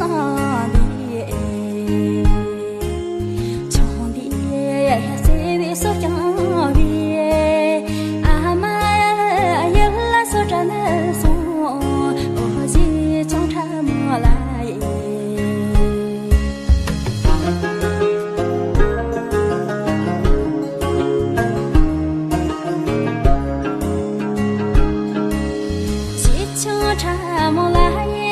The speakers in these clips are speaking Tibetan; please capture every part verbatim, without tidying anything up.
ལ་འདི། ཆང་འདི་བརྩེ་བའི་སོ་རྐྱང་བའི་ཨ་མ་ཡ་ལ་སོ་དྲ་ནས་སོང་། འོ་ཞེས་ཆང་ཁྲ་མོ་ལ་ཡེ། ཞེས་ཆང་ཁྲ་མོ་ལ་ཡེ།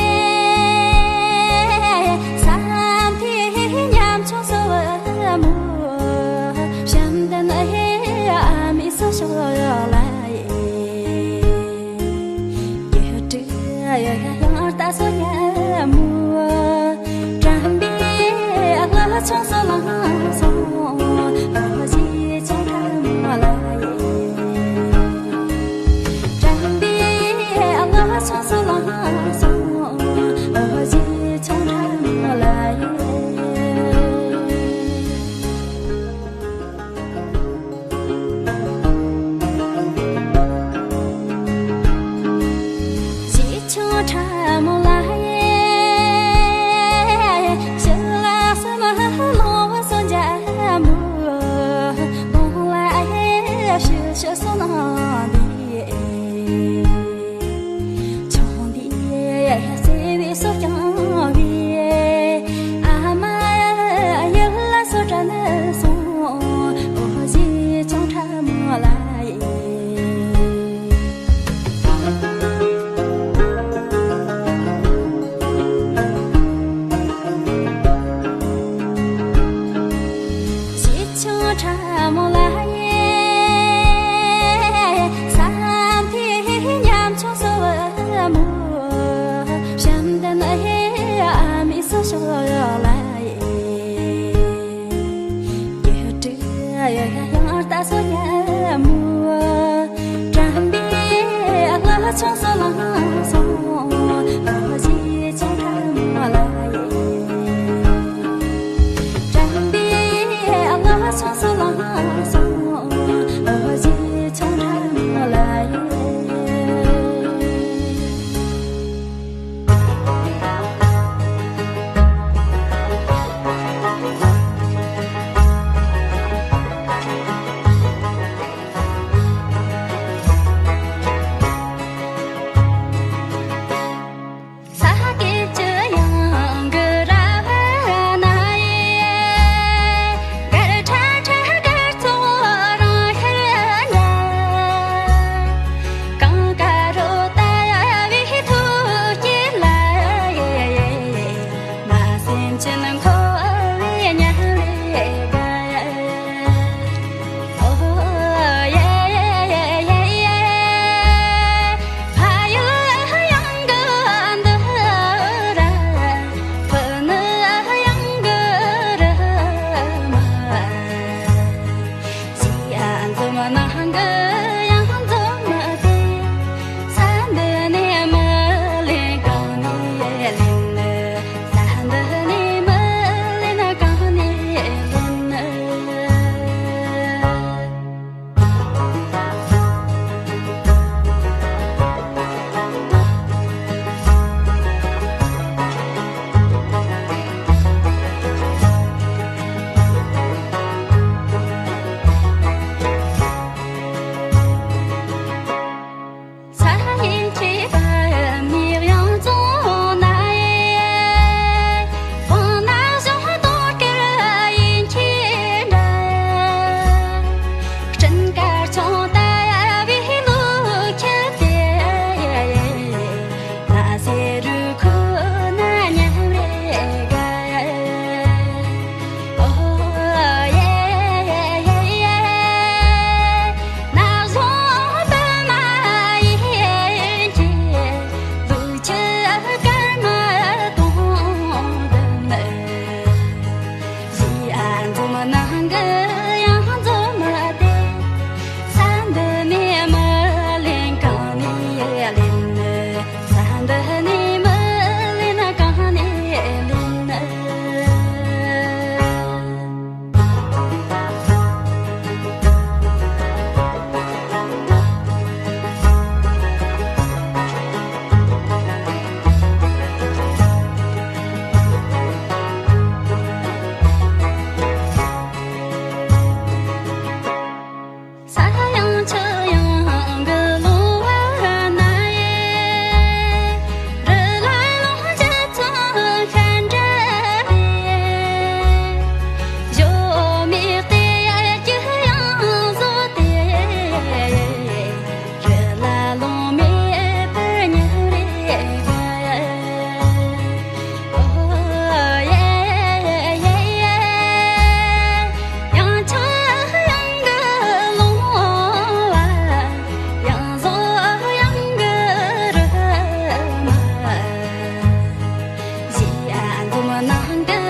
ནང་གི་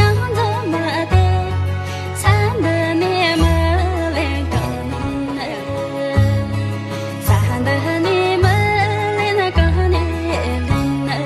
ཡང་འཛོམས་མ་དེ། ས་འདི་ནས་མི་ལེན་གང་ནི། ས་འདི་ནས་མི་ལེན་གང་ནས་ལེན་ནི།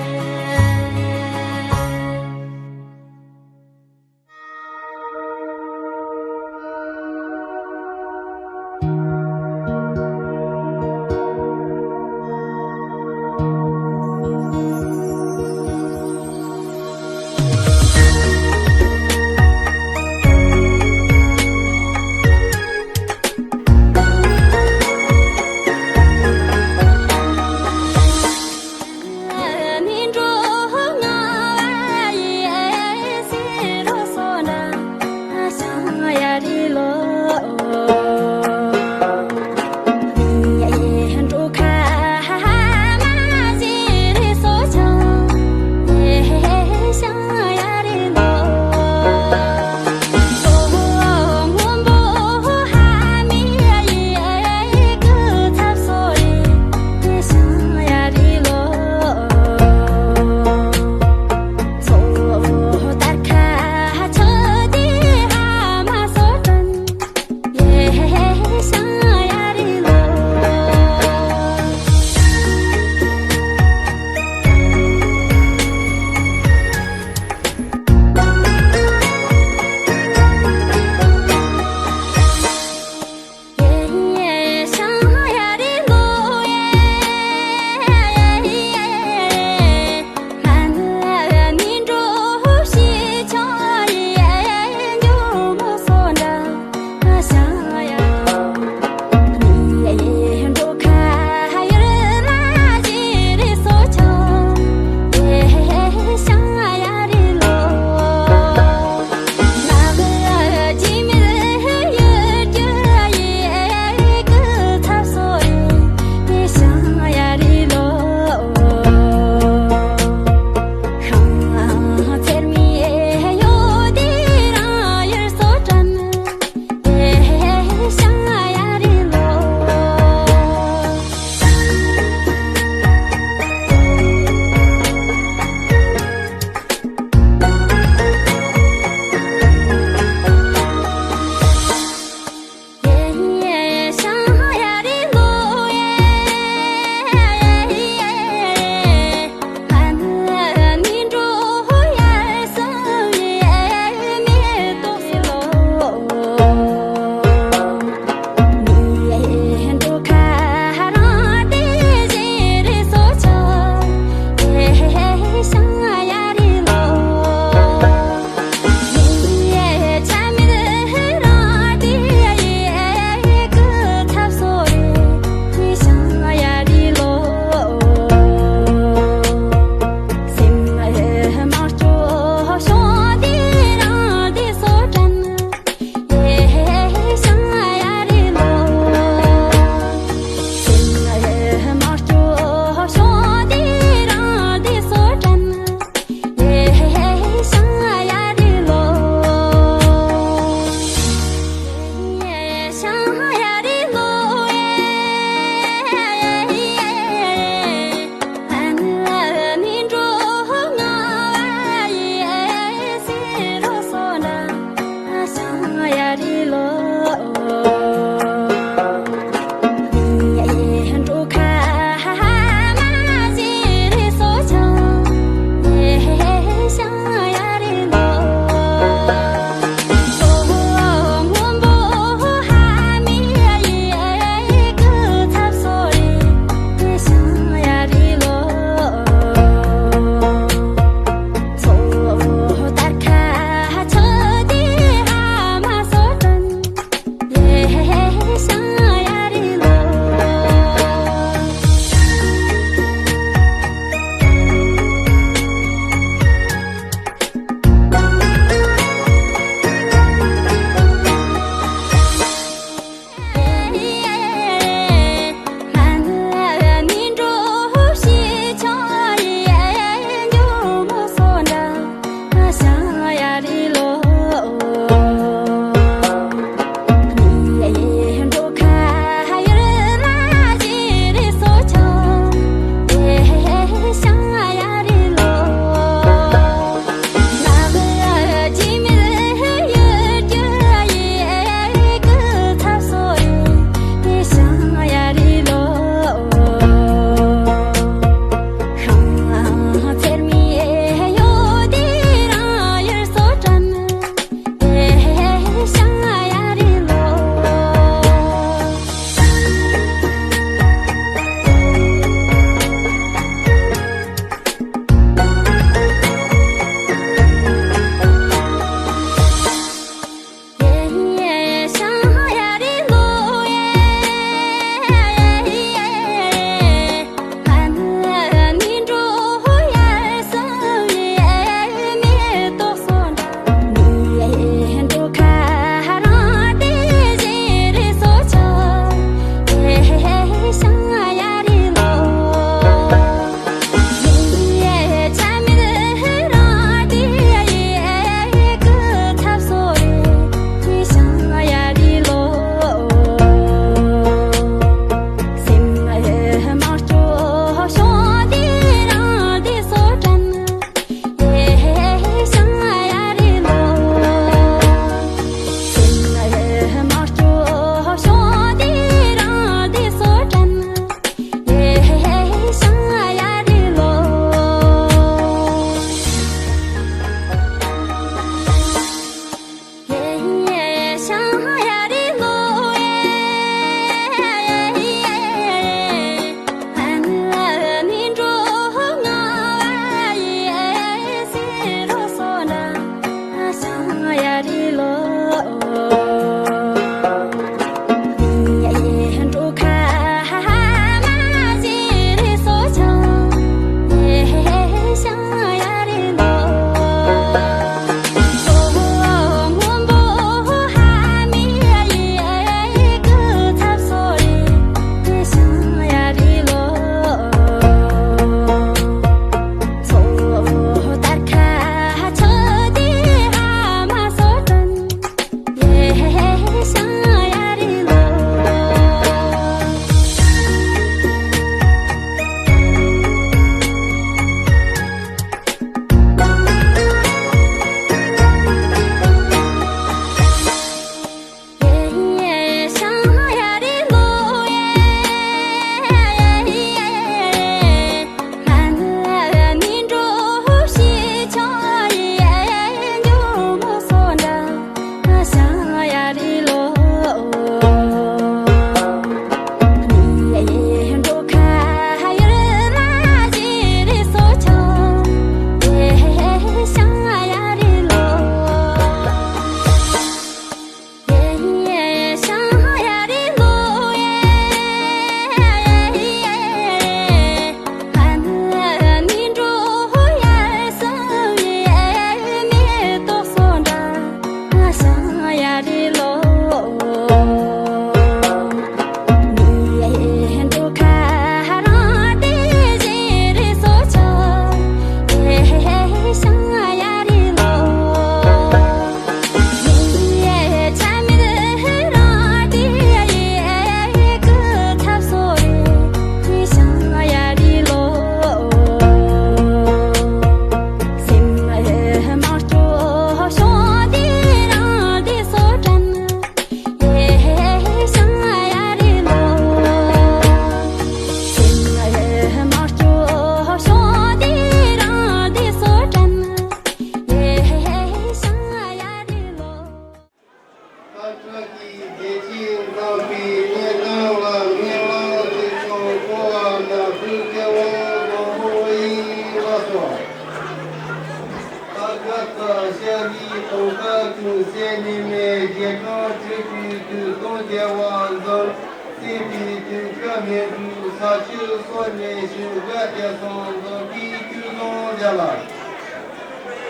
ཤ་བའི་དོང་ཁ་ཀུན་གསལ་ནི་མེད། རྗེས་འབྲང་སྤྲུལ་པའི་དུས་སྟོན་རྒྱལ་བ་འཛོམས། བརྩེ་བའི་དུས་སྐབས་མེ་འབྲུག་ས་ཆུ་སོགས་ནས་ཞིང་དགའ་སྐལ་བཟང་འཛོམས་པའི་དུས་བཟང་འདི་ལ།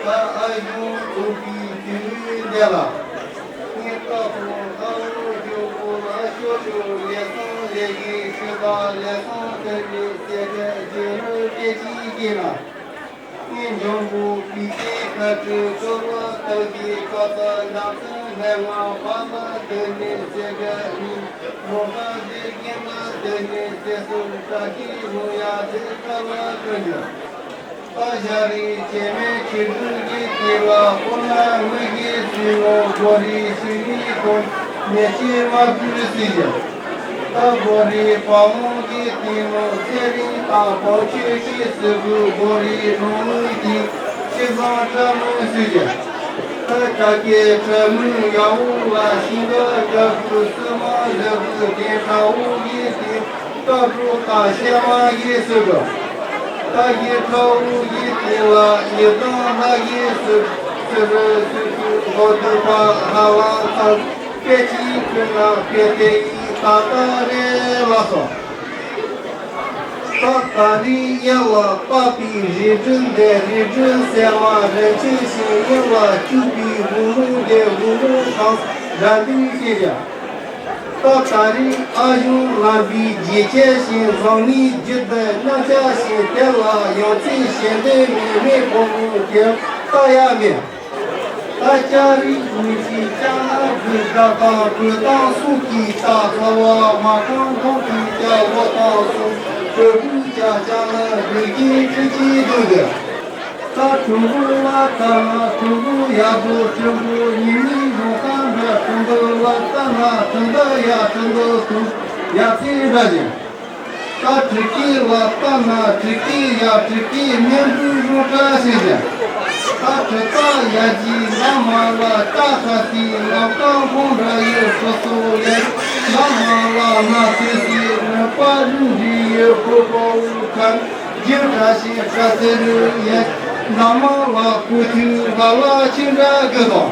ད་ཨ་གཞུང་འོས་པའི་དུས་འདི་ལ། ངས་རྟག་ཏུ་ལྷ་མོ་ཇོ་བོ་ལ་ཞོ་ཞོ་ལས་བསང་ལས་ཀྱི་ཆུ་དང་ལས་བསང་དུ་མའི་སེ་ག་ཇེ་རུ་སྐད་ཅིག་གིས་ན། ངས་འཇམ་པོ་བི་ཏའི་ཁ་ཁྲི་ཀ་བ་ཏ་གི་ཀ་ཏ་ལག་ཏུ་ལྷ་ང་བ་ལ་དུ་ནས་སེ་ག་ནི་མོ་ཧ་དེ་གི་ན་དུ་ནས་སེ་སུ་ཀ་གི་མོ་ཡ་དེ་ཀ་ལ་ཀ་ཉ། ད་ཞག་རེ་བྱེ་མའི་ཆུ་དྲོད་ཀྱི་དེ་ལ་ཁོ་ན་མི་གི་སུས་ངོ་སྒོ་རེ་ཞིག་ནི་ཁོ་ནས་ཆེ་མ་བུ་སི་ཡ། ད་སྒོ་རེ་བ་མོ་གི་དེ་ལོ་ཚེ་རིང་དང་བང་ཆུ་ཞིག་སུ་བུ་སྒོ་རེ་རོང་མི་དེ་ཆེ་བཟང་ཁྲ་མོ་སུ་ཡ། ད་ཀ་ཀའི་ཁྲ་མོ་ཡ་འུ་ལ་ཤིང་ག་འདྲ་བུ་སུ་མ་འདྲ་བུ་དེ་ཁྲ་འུ་གི་དེ། སྐབས་རུ་དང་ཤ་མ་ཡི་སུ་ག། ད་ཡི་ཁྲ་བུ་ཡི་དེ་ལ་ཡི་དང་ལ་ཡི་སུ། སུ་རུ་སུ་སུ་ལོ་དུ་པ་ཧ་ལ་ཚ། སྐད་ཅིག་ཁུ་ན་སྐད་དེ་ཡི་ད་ད་རེ་ལ་སོ། ད་ད་རེ་ཡ་ལ་ད་པི་རི་ཀྲུན་དེ་རི་ཀྲུན་སེ་མ་རེ་ཆུ་ཤིང་ཡི་ལ་ཅུ་པི་བུ་མུ་དེ་བུ་མུ་ཁང་ར་དུ་ཤེས་ཡ། ད་ད་རེས་ཨ་གཞུང་ལམ་པའི་རྗེས་ཁྱེར་ཞིང་བཟང་ནི་རྒྱུད་དུ་རྣམ་གཞག་ཞིང་དེ་ལ་ཡང་ཚིག་ཞེ་འདོད་མེད་མེད་ཕོ་མོ་དེར་ལྟ་ཡ་མེད། ད་ལྕགས་རིགས་མི་ཤེས་ལྕགས་ནག་དགུ་དག་དང་བོད་དང་སུག་གི་རྟ་ཚ་བ་མ་གང་གང་གི་ལྕགས་ལོ་དང་སུག་བོད་བུ་ལྕགས་ལྕགས་ནག་དགུ་གི་ཁྲི་ཆི་དུ་དེར། ད་གྲུ་གུ་ལ་ལྟ་ན་གྲུ་གུ་ཡག་པོ་གྲུ་གུ་ཉི་མའི་རོ་ཁ་འདྲ། གྲུ་འདུ་ལ་ལྟ་ན་གྲུ་འདུ་ཡག་གྲུ་འདུ་དུ་ཡག་ཚིག་འདྲ་ཞིང་། ད་གྲུ་སྐེད་ལ་ལྟ་ན་གྲུ་སྐེད་ཡག་གྲུ་སྐེད་མཉམ་དུ་རུ་ཁ་ཞིག་ཞིང་། ད་གྲུ་ད་ཡག་གི་ལ་མ་ལ་ཀ་ཁ་སི་ལ་ཀ་ཁོང་འདྲ་ཡོད་སོ་སོ་ཡག་ལ་མ་ལ་ན་སི་སི་ནི་པ་རུ་འདྲི་ཡོད་ཁོ་པ་བུ་ཁ། རྒྱུ་བཀྲ་ཤིས་བཀྲ་ཚེ་རུ་ཡེ། ན་མ་ལ་བུ་ཐུ་ལ་ལ་ཆུ་འདྲ་དགུ་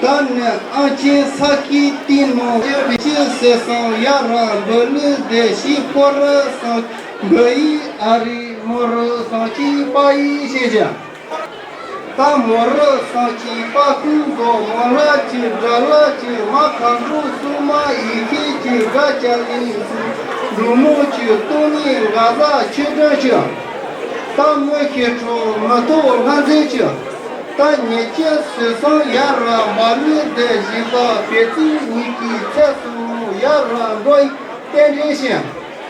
དང་། ད་ནི་ཨ་ཆེན་ས་ཀི་ཏི་མོ་ཡེ་རི་ཆུ་སེ་སང་ཡ་ར་འབུ་ལུ་དེ་ཤི་ཁོ་ར་སང་འབུ་ཡི་ཨ་རི་མོ་རུ་སང་ཅི་པ་ཡི་ཤེས་བྱ། ད་མོ་རུ་སང་ཅི་པ་ཀུན་གོ་མོ་ལ་ཅི་དགྲ་ལ་ཅི་མ་ཁ་འགྲོ་སུ་མ་ཡི་ཁྱི་ཅི་དགྲ་ཅ་ལི་སུ་འབྲུ་མོ་ཅི་སྟོང་ཉིད་འགའ་ཟ་ཆོས་སྒྲོན་ཅི། ད་མོ་ཁྱེད་ཁྲོ་མི་ཐོག་ལྷ་མཛེས་ཅི། ད་ཉེ་ཁྱེད་སུ་སང་ཡ་ར་མ་ལུས་དེ་བཞི་པ་བེ་ཚིག་ཉིད་ཀྱི་ཚེ་སུ་མོ་ཡ་ར་འགྲོ་ཡི་རྟེན་འབྲེལ་ཞིང་།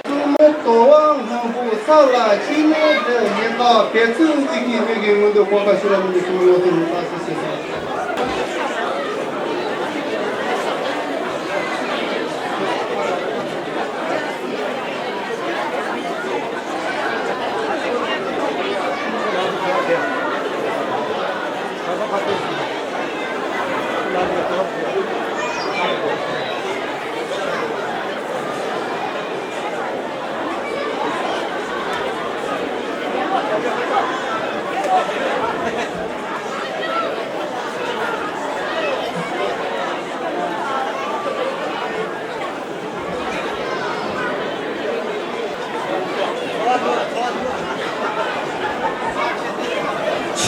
སྲུང་མའི་དོ་བ་སྔོན་པོ་ས་ལ་ཕྱི་ནས་འདྲི་ཡིན་ལ་བེད་ཚུལ་འདི་གི་མི་གི་སྔོན་དུ་གོ་ཁ་ཤི་ར་མི་གི་སྲུང་མའི་ལོ་ཚོད་མི་ལྟ་སི་སི་སི།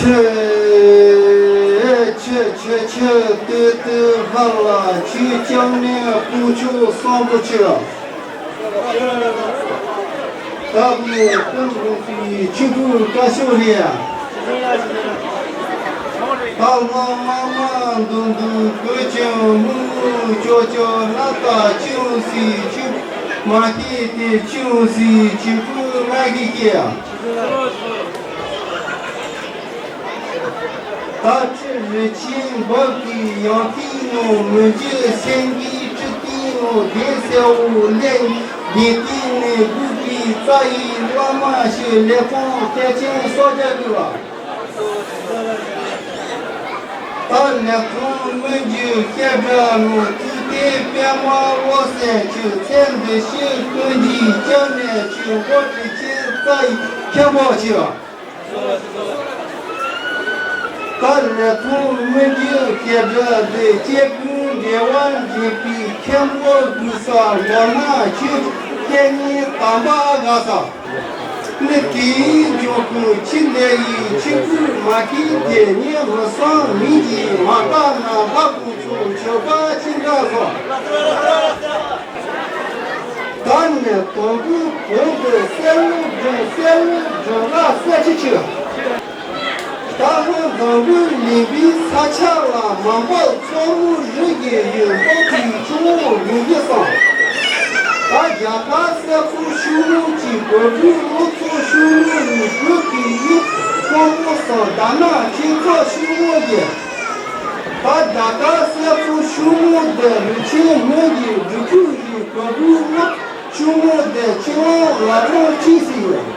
ཆུ་ཆུ་ཆུ་ཆུ་ཏུ་ཏུ་ཧ་ལ་ཆུ་ལྕང་ནས་དཀོན་མཆོག་བཟང་པོ་ཆུ། བདག་ནི་ཀུན་རུང་པའི་ཆུ་བུ་བཀའ་ཤོག་རེད། ད་ལྷ་མ་མ་འདུ་འདུ་གོས་ཀྱང་མུ་མུ་ཅོ་ཅོ་ན་ད་ཅུང་སི་ཆུ་མ་སྐྱེས་ཏེ་ཅུང་སི་ཆུ་བུ་ང་གི་སྐྱེ། ད་ཁྲི་རི་ཆེན་འབབ་ཀྱི་ཡང་ཏིང་ངོ་མི་འཇིགས་སེང་གེའི་ཁྲི་ཏིང་ངོ་གདན་སེ་བོ་ལེན་གདན་ཏིང་ནས་སྒུག་པའི་རྩ་ཡི་བླ་མ་ཞིག་ལས་ཁུངས་ཐེག་ཆེན་སོ་བརྒྱ་དགུ་བ། ད་ལས་ཁུངས་མི་འཇིགས་སྐད་སྒྲ་ནོར་ཐུག་སྟེ་པད་མ་བློ་གསལ་ཆུ་ཚན་འདི་ཕྱིར་ཀུན་གྱིས་སྐྱབས་གནས་ཆུ་འགོ་ཁྲི་ཆེན་རྩ་ཡི་མཁན་པོ་ཆེ་བ། ད་ལས་ཐོག་མི་འགྱུར་བྱེད་སྒྲ་འདི་སྐྱེ་ཀུན་འབྲེལ་བ་འདྲེས་པའི་མཁན་པོ་དགོས་ས་མདོར་ན་ཆོས་སྐད་གཉིས་དམ་པ་དགའ་ས། ནི་དེའི་འཇོག་ཀུན་ཕྱི་འདས་ཡི་ཆོས་སྐུ་མ་སྐྱེས་དེ་ཉིད་མི་གསང་མིང་གིས་མ་བཏགས་ན་ལྷ་དཀོན་མཆོག་མཆོད་པ་ཅི་འདྲ་བཟང་། ད་ནི་དོང་བུའི་བོན་དུ་གསེར་ལུག་སྒྲོན་གསེར་ལུག་སྒྲོན་ལ་གསལ་ཆི་ཆི། ད་ལྷོ་འཛམ་བུ་གླིང་པའི་ས་ཆ་ལ་མ་འབབ་མཚོ་མོ་རི་གི་ཡུལ་འབབ་པའི་ཆུ་བོ་མིང་གི་སང་། ད་རྒྱ་གར་སེར་པོ་ཤུ་མོ་གཅིག་གོས་བུའི་ལུག་ཚོ་ཤུ་མོ་ཡི་བོད་ཀྱི་ཡུལ་ཀོང་པོ་སང་ད་ན་ཁྱེད་ཚོ་ཤུ་མོ་ཡི། ད་རྒྱ་གར་སེར་པོ་ཤུ་མོ་དེ་རུ་ཆེན་མོ་ཡི་འབྲུ་ཁུག་ཡི་གོས་བུའི་ལུག་ཤུ་མོ་དེ་ཆེ་བོ་ལ་རོང་ཆི་སི་ཡོད།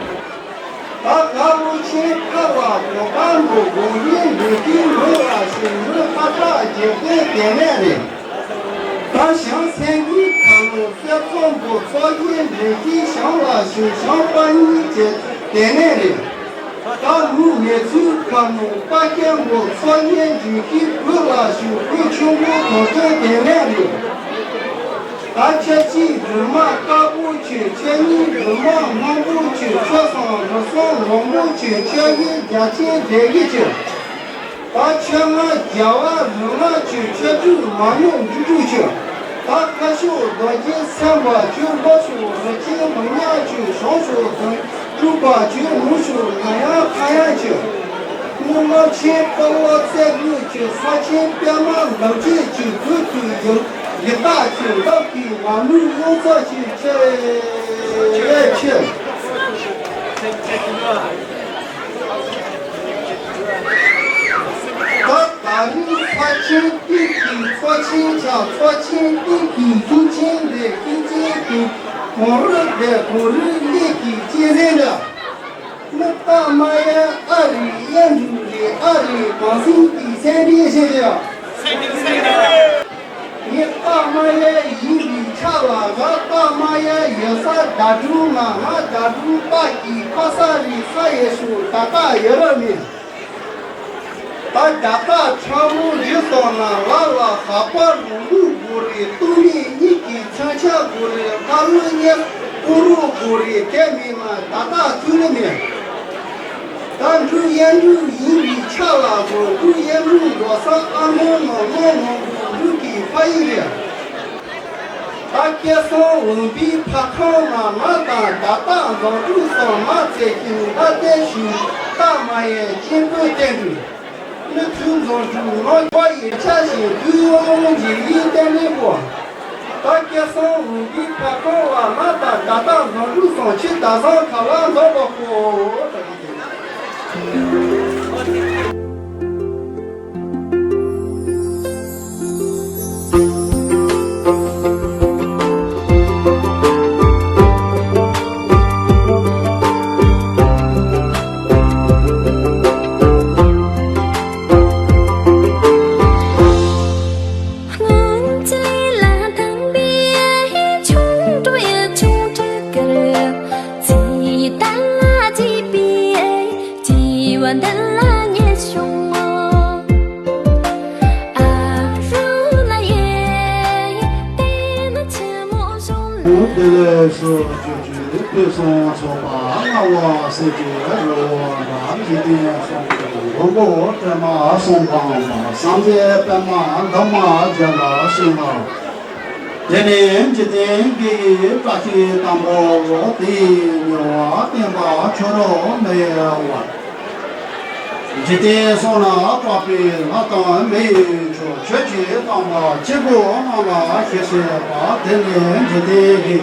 ད་ག་ལོ་ཆེན་ཁ་ལ་གོ་ག་མགོ་དགོང་ཡན་འདྲེ་ཀིའི་མོ་ལ་ཞུ་མོ་ཁ་ཁྲག་རྒྱལ་པོའི་དེ་ནས་རེད། ད་ཞང་སེང་གེའི་ཁ་ལོ་གསེར་ཚོམ་བུ་ཚོ་ཡན་འདྲེ་ཀིའི་ཞང་ལ་ཞུ་ཞང་པ་གཉིས་བྱེད་དེ་ནས་རེད། ད་ལུ་མེ་ཚུལ་ཁ་ལོ་པ་ཁན་བུ་ཚོ་ཡན་འདྲེ་ཀིའི་བུ་ལ་ཞུ་བུ་ཆུང་བུ་དོ་དོན་དེ་ནས་རེད། ད་ཁྱེད་ཀྱིས་རི་མ་དཀར་པོ་ཁྱོད། ཁྱེད་གཉིས་རི་མ་སྔོན་པོ་ཁྱོད། ཁྱོད་སང་རི་སང་ལོང་པོ་ཁྱོད། ཁྱེད་གཉིས་རྒྱ་ཆེན་སྡེ་དགེ་ཁྱོད། ད་ཁྱེད་ང་རྒྱལ་བ་རི་མ་ཁྱོད། ཁྱེད་དྲུག་མ་ཉོག་འབྲུ་དྲུག་ཁྱོད། ད་ཁ་ཤོག་རྡོ་རྗེ་སེམས་དཔའ་ཁྱོད། ལོ་ཤོག་རི་ཆེན་ལུང་ཉག་ཁྱོད། ཞང་ཤོག་དོན་གྲུབ་པ་ཁྱོད། ནུ་ཤོག་ན་ཡང་ཁ་ཡང་ཁྱོད། ནུ་ལོ་ཆེན་པ་ལོ་རྩེ་དགུ་ཁྱོད། ས་ཆེན་པད་མ་འདབ་ཆེན་ཁྱོད། བོད་དུ་ཡོད། ཡི་དྭགས་ཀྱི་འདབས་ཀྱི་ང་མོའི་རླུང་རྟ་ཞིག་ཆེ་ཆེ། ད་ད་རིང་ས་ཆེན་སྟེང་གི་མཚོ་ཆེན་ཆགས། མཚོ་ཆེན་སྟེང་གི་ཤིང་ཆེན་འདེབས། ཤིང་ཆེན་གྱི་གངས་རི་འདེབས། གངས་རིའི་གླིང་གི་སྤྱན་རས་འདྲ། ནི་རྟགས་མ་ཡལ་ཨ་རིའི་གཡུ་འབྲུག་རེད། ཨ་རིའི་གངས་སེང་གི་སེང་ལྡེང་ཞིག་རེད། ངས་རྟགས་མ་ཡལ་ཡིན་པའི་ཆ་ལ། ང་རྟགས་མ་ཡལ་ཡོད་ས་ཟླ་དྲུག་ང་། ང་ཟླ་དྲུག་རྟགས་ཀྱི་ཕ་ས་རེད། ས་ཡོད་ཤོག་ད་རྟགས་ཡོད་ར་མེད། ད་ད་ལྟ་ཁྲ་མོ་བཞི་སོང་ན་ལ་ལ་ཧ་པ་རུ་ལུ་དགོས་རེད། སྟོད་སྨད་གཉིས་ཀྱི་ཚོན་ཆ་དགོས་རེད། ཁ་ལུ་གཉེར་ཀུ་རུ་དགོས་རེད། དེ་མིན་ན་ད་ལྟ་ཚུལ་མེད། ད་འབྲུག་གཡུ་འབྲུག་ཡིན་པའི་ཆ་ལ་བཟོ། འབྲུག་གཡུ་འབྲུག་འགྲོ་ས་ཨ་མོ་ནོ་ནོ་ནོ་འབྲུག་འབྲུག་གི་ཕ་ཡུལ་རེད། ད་སྐལ་བཟང་འོན་པའི་ཕ་ཁང་ན་ང་དང་ད་ལྟ་འཛམ་གྲུ་སོང་མ་ཚེ་ཤིང་ལྷ་ལྡན་ཞུ་རྟགས་མ་ཡལ་གཅེན་པོའི་བསྟན་འགྲོས། ནི་དུས་འཛོམས་དུས་ནོར་བ་ཡི་ཆ་ཞིང་དུས་ཡོང་ལོ་འཇིག་ཡིན་བསྟན་འགྲོའི་སྐོར། ད་སྐལ་བཟང་འོན་པའི་ཕ་ཁང་ལ་ང་དང་ད་ལྟ་འཛམ་གྲུ་སོང་ཕྱི་ཟླ་བཟང་ཁ་ལ་འཛོམས་པ་ཁོ། སྔོན་ཆད་ལ་དམ་པའི་ཆུང་འགྲོ་ཡ་ཆུང་འགྲོ་གར། ཚེ་ད་ལ་བྱིས་པའི་སྐྱེ་བ་འདི་ལ་ངེས་བྱུང་ངོ་། ཨ་རུ་ལ་ཡེ་དེ་ནི་ཆེན་མོ་གཞུང་ལ། དེ་ལས་སུ་བརྗོད་ཀྱི་ཕུན་སུམ་ཚོགས་པ་མངའ་འོག་གསེར་གྱི་རི་བོ་འདྲ། འཇིག་རྟེན་གསུམ་གྱི་མགོན་པོ་པདྨ་སམ་བྷ་ཝ། སངས་རྒྱས་པདྨ་འདབ་མ་བརྒྱ་ལ་ཞིང་ལ། དེ་ནས་འཇིག་རྟེན་བརྒྱད་ཡི་བཀྲ་ཤིས་དང་པོ་བོ། དེ་ཡི་མྱུར་བ་བསྟན་པ་ཁྱོད་རང་མེད་པར། འཇིག་རྟེན་གསུམ་ན་གྲགས་པའི་ལྷ་དང་མི་ཡི་མཆོག་ཁྱོད་ཀྱི་བསྟན་པ་སྐྱེ་དགུའི་ནང་ལ་ཞིག་གསལ་བ། དེ་ནས་འཇིག་རྟེན་གྱི་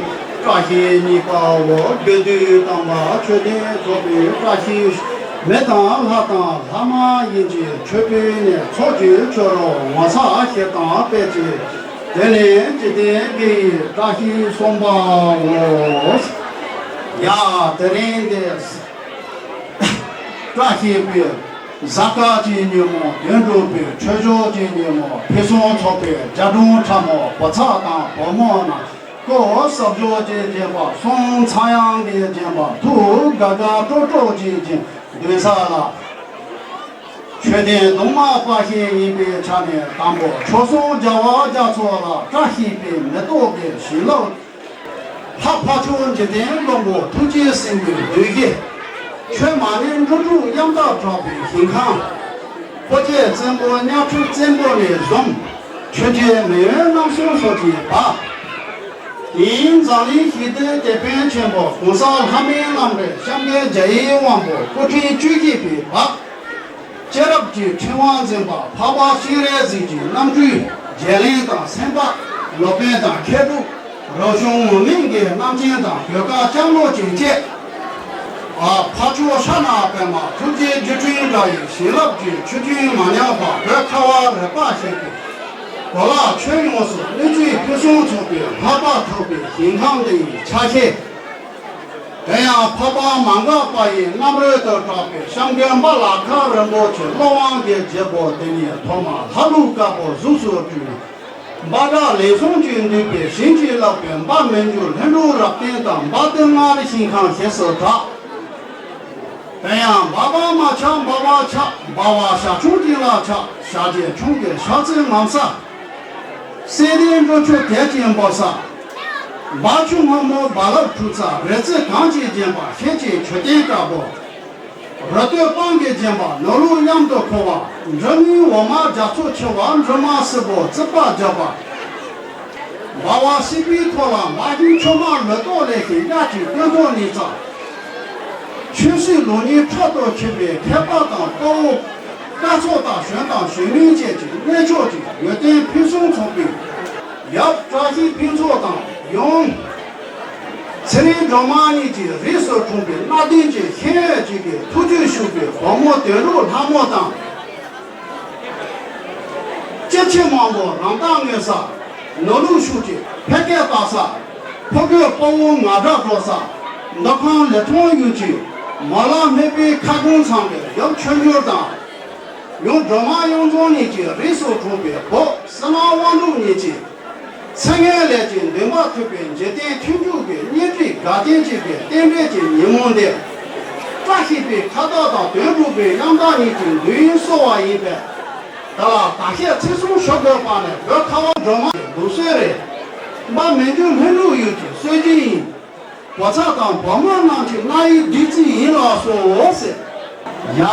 བཀྲ་ཤིས་གཉིས་པ་བོ། དགེ་འདུན་དམ་པ་ཆོས་ལྡན་ཚོགས་པའི་བཀྲ་ཤིས། མི་དང་ལྷ་དང་ལྷ་མ་ཡིན་གྱི་མཆོད་པའི་གནས་ཚོགས་ཀྱི་ཆོས་རོ་ངོ་མཚར་ཞིག་དང་སྤེལ་ཚེ། དེ་ནས་འཇིག་རྟེན་གྱི་བཀྲ་ཤིས་གསུམ་པའོ། ཡ་དེ་རིང་འདི་བཀྲ་ཤིས་པའི་གཟའ་སྐར་གྱི་ཉིན་མོ། དོན་གྲུབ་པའི་འཕྲོད་སྦྱོར་གྱི་ཉིན་མོ། ཕུན་སུམ་ཚོགས་པའི་རྒྱ་སྒྲུང་ཁྲ་མོ། བུ་ཚ་དང་བུ་མོ་རྣམས་སྐུ་གསལ་སྦྱོར་གྱིས་བརྒྱན་པ། གསུང་ཚངས་དབྱངས་ཀྱིས་བརྒྱན་པ། ཐུགས་དགའ་དགའ་སྤྲོ་སྤྲོ་གྱིས་བརྒྱན། འདུན་ས་ལ། ཆོས་ལྡན་གདུང་མ་དཔལ་ཞིང་ཡིན་པའི་ཆ་ནས། དང་པོ་ཆོས་སྲུང་རྒྱལ་བ་རྒྱ་མཚོ་ལ། བཀྲ་ཤིས་པའི་མེ་ཏོག་གི་བྱིན་རླབས། ལྷ་འཕགས་མཆོག་འཇིག་རྟེན་མགོན་པོ་ཐུགས་རྗེས་ཟིན་པའི་གདུལ་ཞིང་། ཆོས་མ་ཎི་འབྲུ་དྲུག་གཡམ་དག་གྲགས་པའི་ཞིང་ཁམས། ཕོ་སྐྱེས་བཙན་པོ་གཉའ་ཁྲི་བཙན་པོ་ནས་བཟུང་། ཆོས་རྒྱལ་མེས་དབོན་རྣམ་གསུམ་སོགས་ཀྱི་བར། དེའི་འཛམ་གླིང་ཞི་བདེའི་དེད་དཔོན་ཆེན་པོ་གོང་ས་ལྷ་མིའི་གླིང་པའི་སྐྱབས་མགོན་རྒྱ་ཡེ་དབང་པོ་སྐུ་ཕྲེང་བཅུ་བཞི་པའི་བར། སྐྱེས་རབས་ཀྱི་ཕྲེང་བ་འཛིན་པ་འཕགས་པ་སྤྱན་རས་གཟིགས་ཀྱི་རྣམ་སྤྲུལ་རྒྱལ་བློན་དང་སེམས་དཔའ་སློབ་དཔོན་དང་མཁས་གྲུབ་རབ་བྱུང་ངུར་སྨྲིག་གི་རྣམ་མཁྱེན་དང་བོད་ཀ་ལྕང་ལོ་ཅན་བཅས། ཨ་འཕགས་མཆོག་ཕྱག་ན་པདྨ་ཐུགས་རྗེའི་སྒྱུ་འཕྲུལ་དྲ་ཡི་བྱིན་རླབས་ཀྱི་ཆུ་རྒྱུན་མ་ཉམས་པར་བོད་ཁ་བ་རི་པ་ཞིག་ཏུ་གོ་ལ་ཁྱོན་ཡོངས་སུ་སྣོད་བཅུད་ཕུན་སུམ་ཚོགས་པའི་འཕགས་པ་ཐོབ་པའི་ཞིང་ཁམས་འདི་ཡི་ཆ་ཤས། དེ་ཡང་འཕགས་པ་མ་འགགས་པ་ཡི་རྣམ་རོལ་དུ་གྲགས་པའི་སྐྱབས་མགོན་པཱ་ལགས་ཁ་རིན་པོ་ཆེ་སློབ་དབང་གི་བརྒྱུད་པ་དེ་ཉིད་ཐོག་མར་ལྷ་ཀླུ་དཀར་པོ་གཟུགས་སུ་སྤྲུལ། འབའ་བྲག་ལེགས་གསུང་གིས་འདུས་པའི་ཞིང་གི་བླ་དཔོན་འབའ་མི་འགྱུར་ལྷུན་གྲུབ་རབ་བརྟན་དང་འབའ་སྡེ་ལྔ་རི་ཞིང་ཁམས་ཞེས་སུ་གྲགས། དེ་ཡང་འབའ་བ་མ་ཆགས་འབའ་བ་ཆགས། འབའ་བ་ཞལ་ཆུང་ཅན་ལ་ཆགས། ཞལ་གྱི་ཆུང་གི་ཞག་ཚི་ངམ་ས། སེ་ལྡན་འབྲུ་ཆུ་དལ་གྱིས་འབབ་ས། འབའ་ཆུ་སྔོན་མོ་རྦ་རླབས་འཁྲུག་ས། རི་རྩེ་གངས་ཀྱིས་བརྒྱན་པ་ཤེལ་གྱི་མཆོད་རྟེན་དཀར་པོ། རི་སྟོད་སྤང་གིས་བརྒྱན་པ་ནོར་ལུག་གཡམ་དུ་འཁོར་བ། འབྲུ་སྨན་འོ་མ་རྒྱ་མཚོ་འཁྱིལ་བ། འབྲུ་མ་སིལ་བུ་རྩིག་པ་རྒྱབ་པ། འབའ་བ་སྲིད་པའི་ཐོག་ལ་འབའ་ཞིང་ཆུ་མ་ལུད་ཏོག་ལས་ཤིང་གཡག་གི་སྟོད་ཐོག་ནས་འཛེགས། ཆོས་སྲིད་ལུགས་གཉིས་ཕྲག་ཏུ་ཁྱེར་བའི་མཁས་པ་དང་དཔའ་བོ། སྐར་ཚོགས་དང་གཞོན་དང་གཞོན་ནུ་བཅས་ཀྱི་གནས་མཆོག་གི་ཡོན་ཏན་ཕུན་སུམ་ཚོགས་པའི་ཡབ་བཀྲ་ཤིས་ཕུན་ཚོགས་དང་ཡུམ་ཚེ་རིང་སྒྲོལ་མ་གཉིས་ཀྱི་རིགས་སུ་འཁྲུངས་པའི་སྣ་བདུན་གྱི་ཤེས་ཡོན་ཅན་གྱི་ཐུགས་རྒྱུད་ཕྱུག་པའི་བུ་མོ་དོན་གྲུབ་ལྷ་མོ་དང་། སྐྱེ་མཆེད་མང་པོ་རང་རྟགས་མངོན་ས། ནོར་ལུག་ཤུགས་ཀྱིས་ཕལ་སྐད་བཏགས་ས། ཕོ་རྒོད་དཔའ་བོ་ང་དགྲ་སྒྲོག་ས། མདོ་ཁམས་ལི་ཐང་ཡུལ་གྱི་མོ་ལ་སྨད་པའི་ཁ་སྐོང་ཚང་གི་ཡབ་ཆོས་འབྱོར་དང་། ཡུམ་སྒྲོལ་མ་གཡུ་རྫོང་གཉིས་ཀྱི་རིགས་སུ་འཁྲུངས་པའི་བུ་བསོད་ནམས་དབང་འདུས་གཉིས་ཀྱིས། ཚེ་སྔོན་ལས་ཀྱི་འདུན་པ་མཐུད་པའི་འཇིག་རྟེན་མཐུན་འཇུག་གི་གཉེན་སྒྲིག་དགའ་སྟོན་བྱེད་པའི་རྟེན་འབྲེལ་གྱི་ཉིན་མོ་འདིར། བཀྲ་ཤིས་པའི་ཁ་བཏགས་དང་དོན་གྲུབ་པའི་དབྱངས་རྟ་གཉིས་ཀྱི་མདུན་ཡིན་གསོལ་བ་ཡིན་པས། དེ་ལ་ད་བཤད་ཚིག་གསུམ་ཞུ་དགོས་པ་ནི་བོད་ཁ་བ་སྒྲོལ་མ་ཡི་ལུགས་སྲོལ་རེད། འབའ་མི་འགྱུར་ལྷུན་གྲུབ་ཡུལ་གྱི་སྲོལ་རྒྱུན་ཡིན། བུ་ཚ་དང་བུ་མོ་རྣམས་ཀྱི་རྣ་ཡི་བདུད་རྩི་ཡིན་ལགས་སོ་ཟེར། ཡ་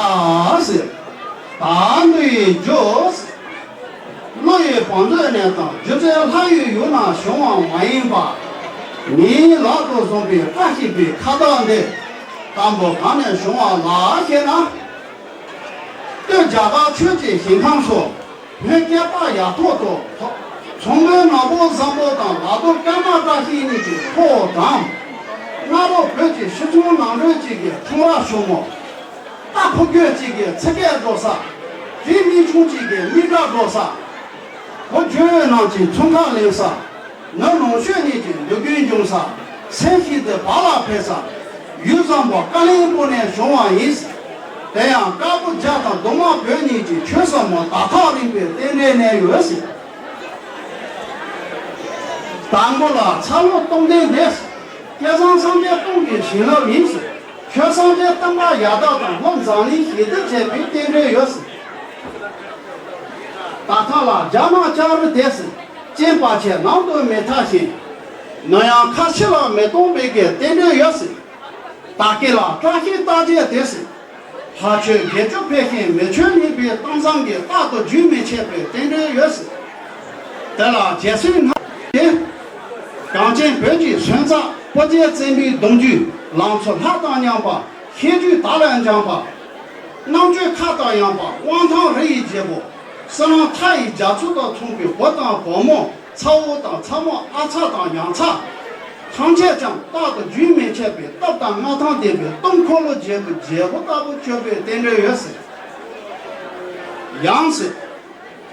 ཟེར། ད་འདི་ཡི་རྒྱུ། ཀླུ་ཡི་བང་མཛོད་ནས་དང་སྒྱུ་རྩལ་ལྷ་ཡི་ཡུལ་ན་བྱུང་བ་མ་ཡིན་པ། མིའི་ལག་ཏུ་བཟུང་བའི་བཀྲ་ཤིས་པའི་ཁ་བཏགས་འདི། དང་པོ་གང་ནས་བྱུང་བ་ལགས་ཞེ་ན། སྟོད་རྒྱ་གར་ཆོས་ཀྱི་ཞིང་ཁམས་སུ། སྔོན་སྐལ་པ་ཡ་ཐོག་ཏུ། ཚོང་དཔོན་ནག་པོ་བཟང་པོ་དང་ལ་རྡོར་ཀརྨ་བཀྲ་ཤིས་གཉིས་ཀྱི་ཕོ་བྲང་། སྔ་རོལ་བོད་ཀྱི་ཤི་ཚོང་ནང་འདྲེན་གཅིག་གི་ཁྲོམ་ར་ཞུ་མོ། རྟ་ཕོ་རྒོད་གཅིག་གི་ཚི་སྐད་སྒྲོག་ས། རི་མིག་ཆུང་གཅིག་གི་མིག་སྒྲ་སྒྲོག་ས། བུ་ཁྱོད་རྣམས་ཀྱི་ཚོང་ཁ་ལེན་ས། ནུབ་ལུང་ཤོད་གཉིས་ཀྱི་འདོད་དགུའི་འབྱུང་ས། སེམས་ཤིག་ཏུ་བར་ལ་ཕེབས་ས། ཡུལ་བཟང་པོ་ཀ་ལིང་པོ་ནས་བྱུང་བ་ཡིན། དེ་ཡང་དཀར་པོ་རྒྱ་དང་གདོང་དམར་བོད་གཉིས་ཀྱི་ཆོས་ཟབ་མོ་དར་ཐག་རིང་པོའི་རྟེན་འབྲེལ་གནས་ཡོད་ཟེར། དང་པོ་ལ་ཚ་ལོ་སྟོང་ལྡན་འདས། སྐལ་བཟང་སངས་རྒྱས་སྟོང་གི་བྱིན་རླབས་ཡིན་ཟེར། ཆོས་སངས་རྒྱས་བསྟན་པ་ཡར་དར་དང་ལྷོ་འཛམ་གླིང་ཞི་བདེ་བྱེད་པའི་རྟེན་འབྲེལ་ཡོད་ཟེར། དར་ཐག་ལ་རྒྱ་ནག་ལྕགས་རི་དེ་ཟེར། ཅན་པ་ཆེ་ནང་དུ་མི་ཐར་ཞིང་། ནུབ་ཡང་ཁ་ཕྱི་ལ་མི་གཏོང་བའི་གི་རྟེན་འབྲེལ་ཡོད་ཟེར། ད་སྐེ་ལ་བཀྲ་ཤིས་རྟགས་བརྒྱད་དེ་ཟེར། ལྷ་ཆོས་དགེ་བཅུ་འཕེལ་ཞིང་མི་ཆོས་ཉིད་པའི་གཏམ་བཟང་གིས་རྟག་ཏུ་རྒྱུན་མི་འཆད་པའི་རྟེན་འབྲེལ་ཡོད་ཟེར། དེ་ལ་རྗེ་བཙུན་སྣང་སྟེ། གངས་ཅན་བོད་ཀྱི་སོན་རྩ་སྤུ་རྒྱལ་བཙན་པོའི་གདུང་རྒྱུད་ལང་ཚོ་ལྷ་དང་མཉམ་པ། ཤེས་རྒྱུད་དར་ལ་འཇམ་པ། རྣམ་དཔྱོད་མཁའ་དང་ཡངས་པ། དབང་ཐང་རི་ཡི་རྒྱལ་པོ། བསོད་ནམས་མཐའ་ཡི་རྒྱ་མཚོ་དང་མཚུངས་པའི་བུ་དང་བུ་མོ། ཚ་བོ་དང་ཚ་མོ། ཨ་ཚ་དང་ཡང་ཚ། ཐམས་ཅད་ཀྱང་རྟག་ཏུ་རྒྱུན་མི་འཆད་པའི་སྟོབས་དང་མངའ་ཐང་ལྡན་པའི་སྟོང་འཁོར་ལོ་རྒྱལ་པོའི་རྒྱལ་པོ་ལྟ་བུ་གྱུར་པའི་རྟེན་འབྲེལ་ཡོད་ཟེར། ཡང་ཟེར།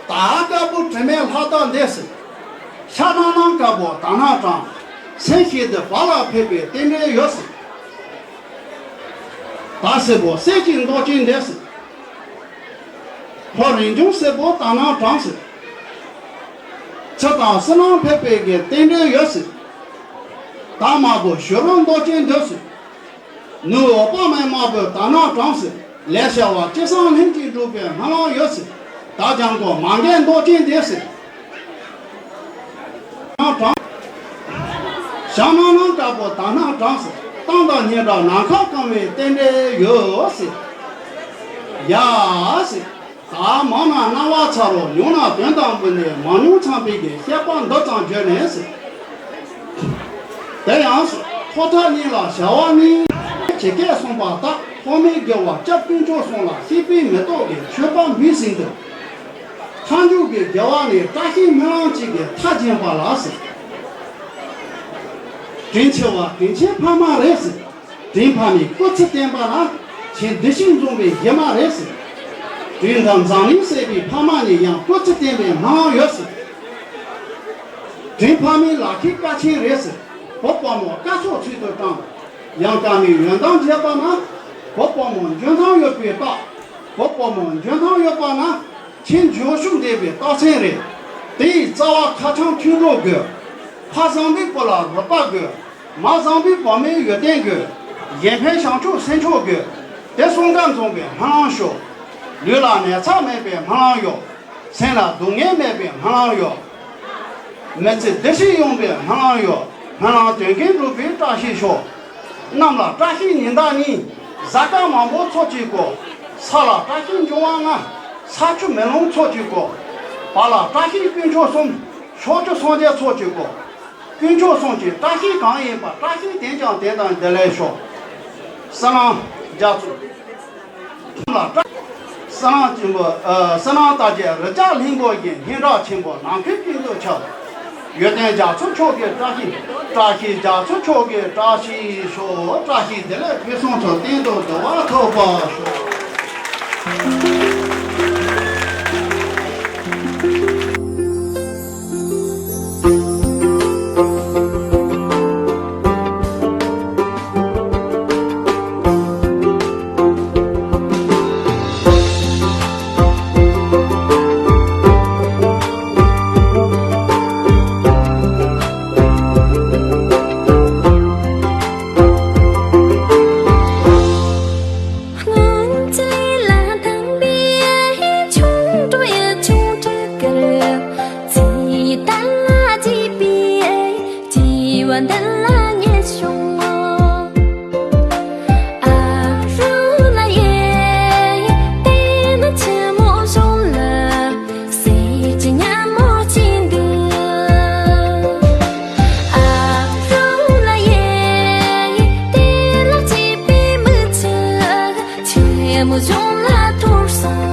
ད་དཀར་པོ་དྲི་མེད་ལྷ་དག་འདས་ཟེར། ཤ་ནང་ནང་དཀར་པོ་དར་ནག་དྲངས། སེམས་ཤིག་ཏུ་བར་ལ་ཕེབས་པའི་རྟེན་འབྲེལ་ཡོད་ཟེར། ད་སེར་པོ་གསེར་གྱི་མདོག་ཅན་འདས་ཟེར། ལྷོ་རིན་འབྱུང་སེར་པོ་དར་ནག་དྲངས་ཟེར། ཚེ་དང་བསོད་ནམས་ཕེབས་པའི་གི་རྟེན་འབྲེལ་ཡོད་ཟེར། ད་དམར་པོ་བྱུ་རུ་མདོག་ཅན་འདས་ཟེར། ནུབ་འོད་དཔག་མེད་དམར་པོ་དར་ནག་དྲངས་ཟེར། ལས་བྱ་བ་ཅི་བསམ་ལྷུན་གྱིས་འགྲུབ་པའི་སྨོན་ལམ་ཡོད་ཟེར། ད་ཀྱང་གོ་མ་འགལ་མདོག་ཅན་དེ་ཟེར། ཞང་ནང་ནང་དྲག་པོ་དག་སྣང་དྲག་ཟེར། གཏམ་དང་སྙན་གྲགས་ནམ་མཁའ་གང་བའི་རྟེན་འབྲེལ་ཡོད་ཟེར། ཡ་ཟེར། ད་མང་ན་སྣང་བ་ཚ་རོ། ཉུང་ན་དོན་དང་འབུལ་ནས། མང་ཉུང་ཚང་པའི་གི་བཤད་པ་འདི་ཙམ་བརྗོད་ནས་ཟེར། དེ་ཡང་ཐོག་མཐའ་གཉིས་ལ་བྱ་བ་གཉིས། ཇི་སྐད་གསུངས་པ་ལྟར། ཐོག་མའི་དགེ་བ་སྐྱབས་དཀོན་མཆོག་གསུམ་ལ་བསྐྱེད་པའི་མེ་ཏོག་གི་མཆོད་པ་འབུལ་ཟིན་ཏོ། མཐའ་མཇུག་གི་དགེ་བ་ནི་བཀྲ་ཤིས་སྨོན་ལམ་གཅིག་གིས་མཐའ་བརྒྱན་པ་ལགས་ཟེར། དྲིན་ཆེ་བ་དྲིན་ཆེན་ཕ་མ་རེད་ཟེར། དྲིན་ཕ་མའི་སྐུ་ཚེ་བརྟན་པ་ན། ཁྱེད་བདེ་སྐྱིད་འཛོམས་པའི་གཞི་མ་རེད་ཟེར། དྲིན་དང་འཛམ་གླིང་གསལ་བའི་ཕ་མ་ནི། ཡང་སྐུ་ཚེ་བརྟན་པའི་སྨོན་ལམ་ཡོད་ཟེར། དྲིན་ཕ་མའི་ལག་ཁྱེར་ཀ་ཆེན་རེད་ཟེར། བུ་ཕོ་མོ་སྐལ་ཚོགས་ཚུལ་དུ་བཏང་། ཡང་ཀ་མའི་ཡོན་ཏན་རྒྱས་པ་ན། བུ་ཕོ་མོ་འཇོན་ཐང་ཡོད་པའི་རྟགས། བུ་ཕོ་མོ་འཇོན་ཐང་ཡོད་པ་ན། ཁྱེད་འཇོན་ཤུགས་ལྡན་པའི་རྟགས་མཚན་རེད། དེ་ཡི་རྩ་བ་ཁ་བྱང་ཐུན་གྲོགས་དགོས། ཕ་བཟང་པོའི་བུ་ལ་རོགས་པ་དགོས། མ་བཟང་པོའི་བུ་མོའི་ཡོན་ཏན་དགོས། གཞན་ཕན་བྱང་ཆུབ་སེམས་མཆོག་དགོས། དེ་གསུམ་ཀ་འཛོམས་པའི་སྨོན་ལམ་ཤོག་ལུས་ལ་ནད་ཚབས་མེད་པའི་སྨོན་ལམ་ཡོད། སེམས་ལ་སྡུག་བསྔལ་མེད་པའི་སྨོན་ལམ་ཡོད། མི་ཚེ་བདེ་ཞིང་ཡོང་བའི་སྨོན་ལམ་ཡོད། སྨོན་ལམ་དོན་ཀུན་འགྲུབ་པའི་བཀྲ་ཤིས་ཤོག་གནམ་ལ་བཀྲ་ཤིས་ཉི་ཟླ་གཉིས། གཟའ་སྐར་མང་པོ་ཚོགས་ཀྱིས་བསྐོར། ས་ལ་བཀྲ་ཤིས་འབྱུང་བ་ལྔ། ས་ཆུ་མེ་རླུང་ཚོགས་ཀྱིས་བསྐོར། བར་ལ་བཀྲ་ཤིས་དཀོན་མཆོག་གསུམ། ཕྱོགས་བཅུ་སངས་རྒྱས་ཚོགས་ཀྱིས་བསྐོར། དཀོན་མཆོག་གསུམ་གྱི་བཀྲ་ཤིས་གང་ཡིན་པ། བཀྲ་ཤིས་དེས་ཀྱང་དེ་དང་བདེ་ལེགས་ཤོག་བསོད་ནམས་རྒྱ་མཚོ། ལ་བཀྲ། བསོད་ནམས་ཆེན་པོ། ཨ། བསོད་ནམས་རྟགས་ཅན་རི་བྱ་ལྷུན་པོ་བཞིན། སྙན་གྲགས་ཆེན་པོ་ནམ་མཁའི་སྟེང་དུ་ཁྱབ། ཡོན་ཏན་རྒྱ་མཚོ་མཆོག་གི་བཀྲ་ཤིས། བཀྲ་ཤིས་རྒྱ་མཚོ་མཆོག་གི་བཀྲ་ཤིས་ཤོག་བཀྲ་ཤིས་བདེ་ལེགས་ཕུན་སུམ་ཚོགས། གཏན་དུ་བདེ་བ་ཐོབ་པར་ཤོག་སྔོན་ཚེ་ལ་དམ་པའི་ཆོ་འཕྲུལ་ཡ་ཆོ་འཕྲུལ་གར། ཚེ་དལ་ལ་བརྗེད་པའི་སྐྱེ་བ་འདི་ལ་ཉེར་ཞུགས། ཨ་རོ་ལ་ཡེ། དེ་ནི་ཆུ་མོ་གཞུང་ལ། སེར་གྱི་ཉ་མོ་སྐྱེས་འདུག་ཨ་རོ་ལ་ཡེ། དེ་ལ་སྐྱེས་པའི་མི་ཚོས་ཆུ་མོ་གཞུང་ལ་འཐོར་སོང་།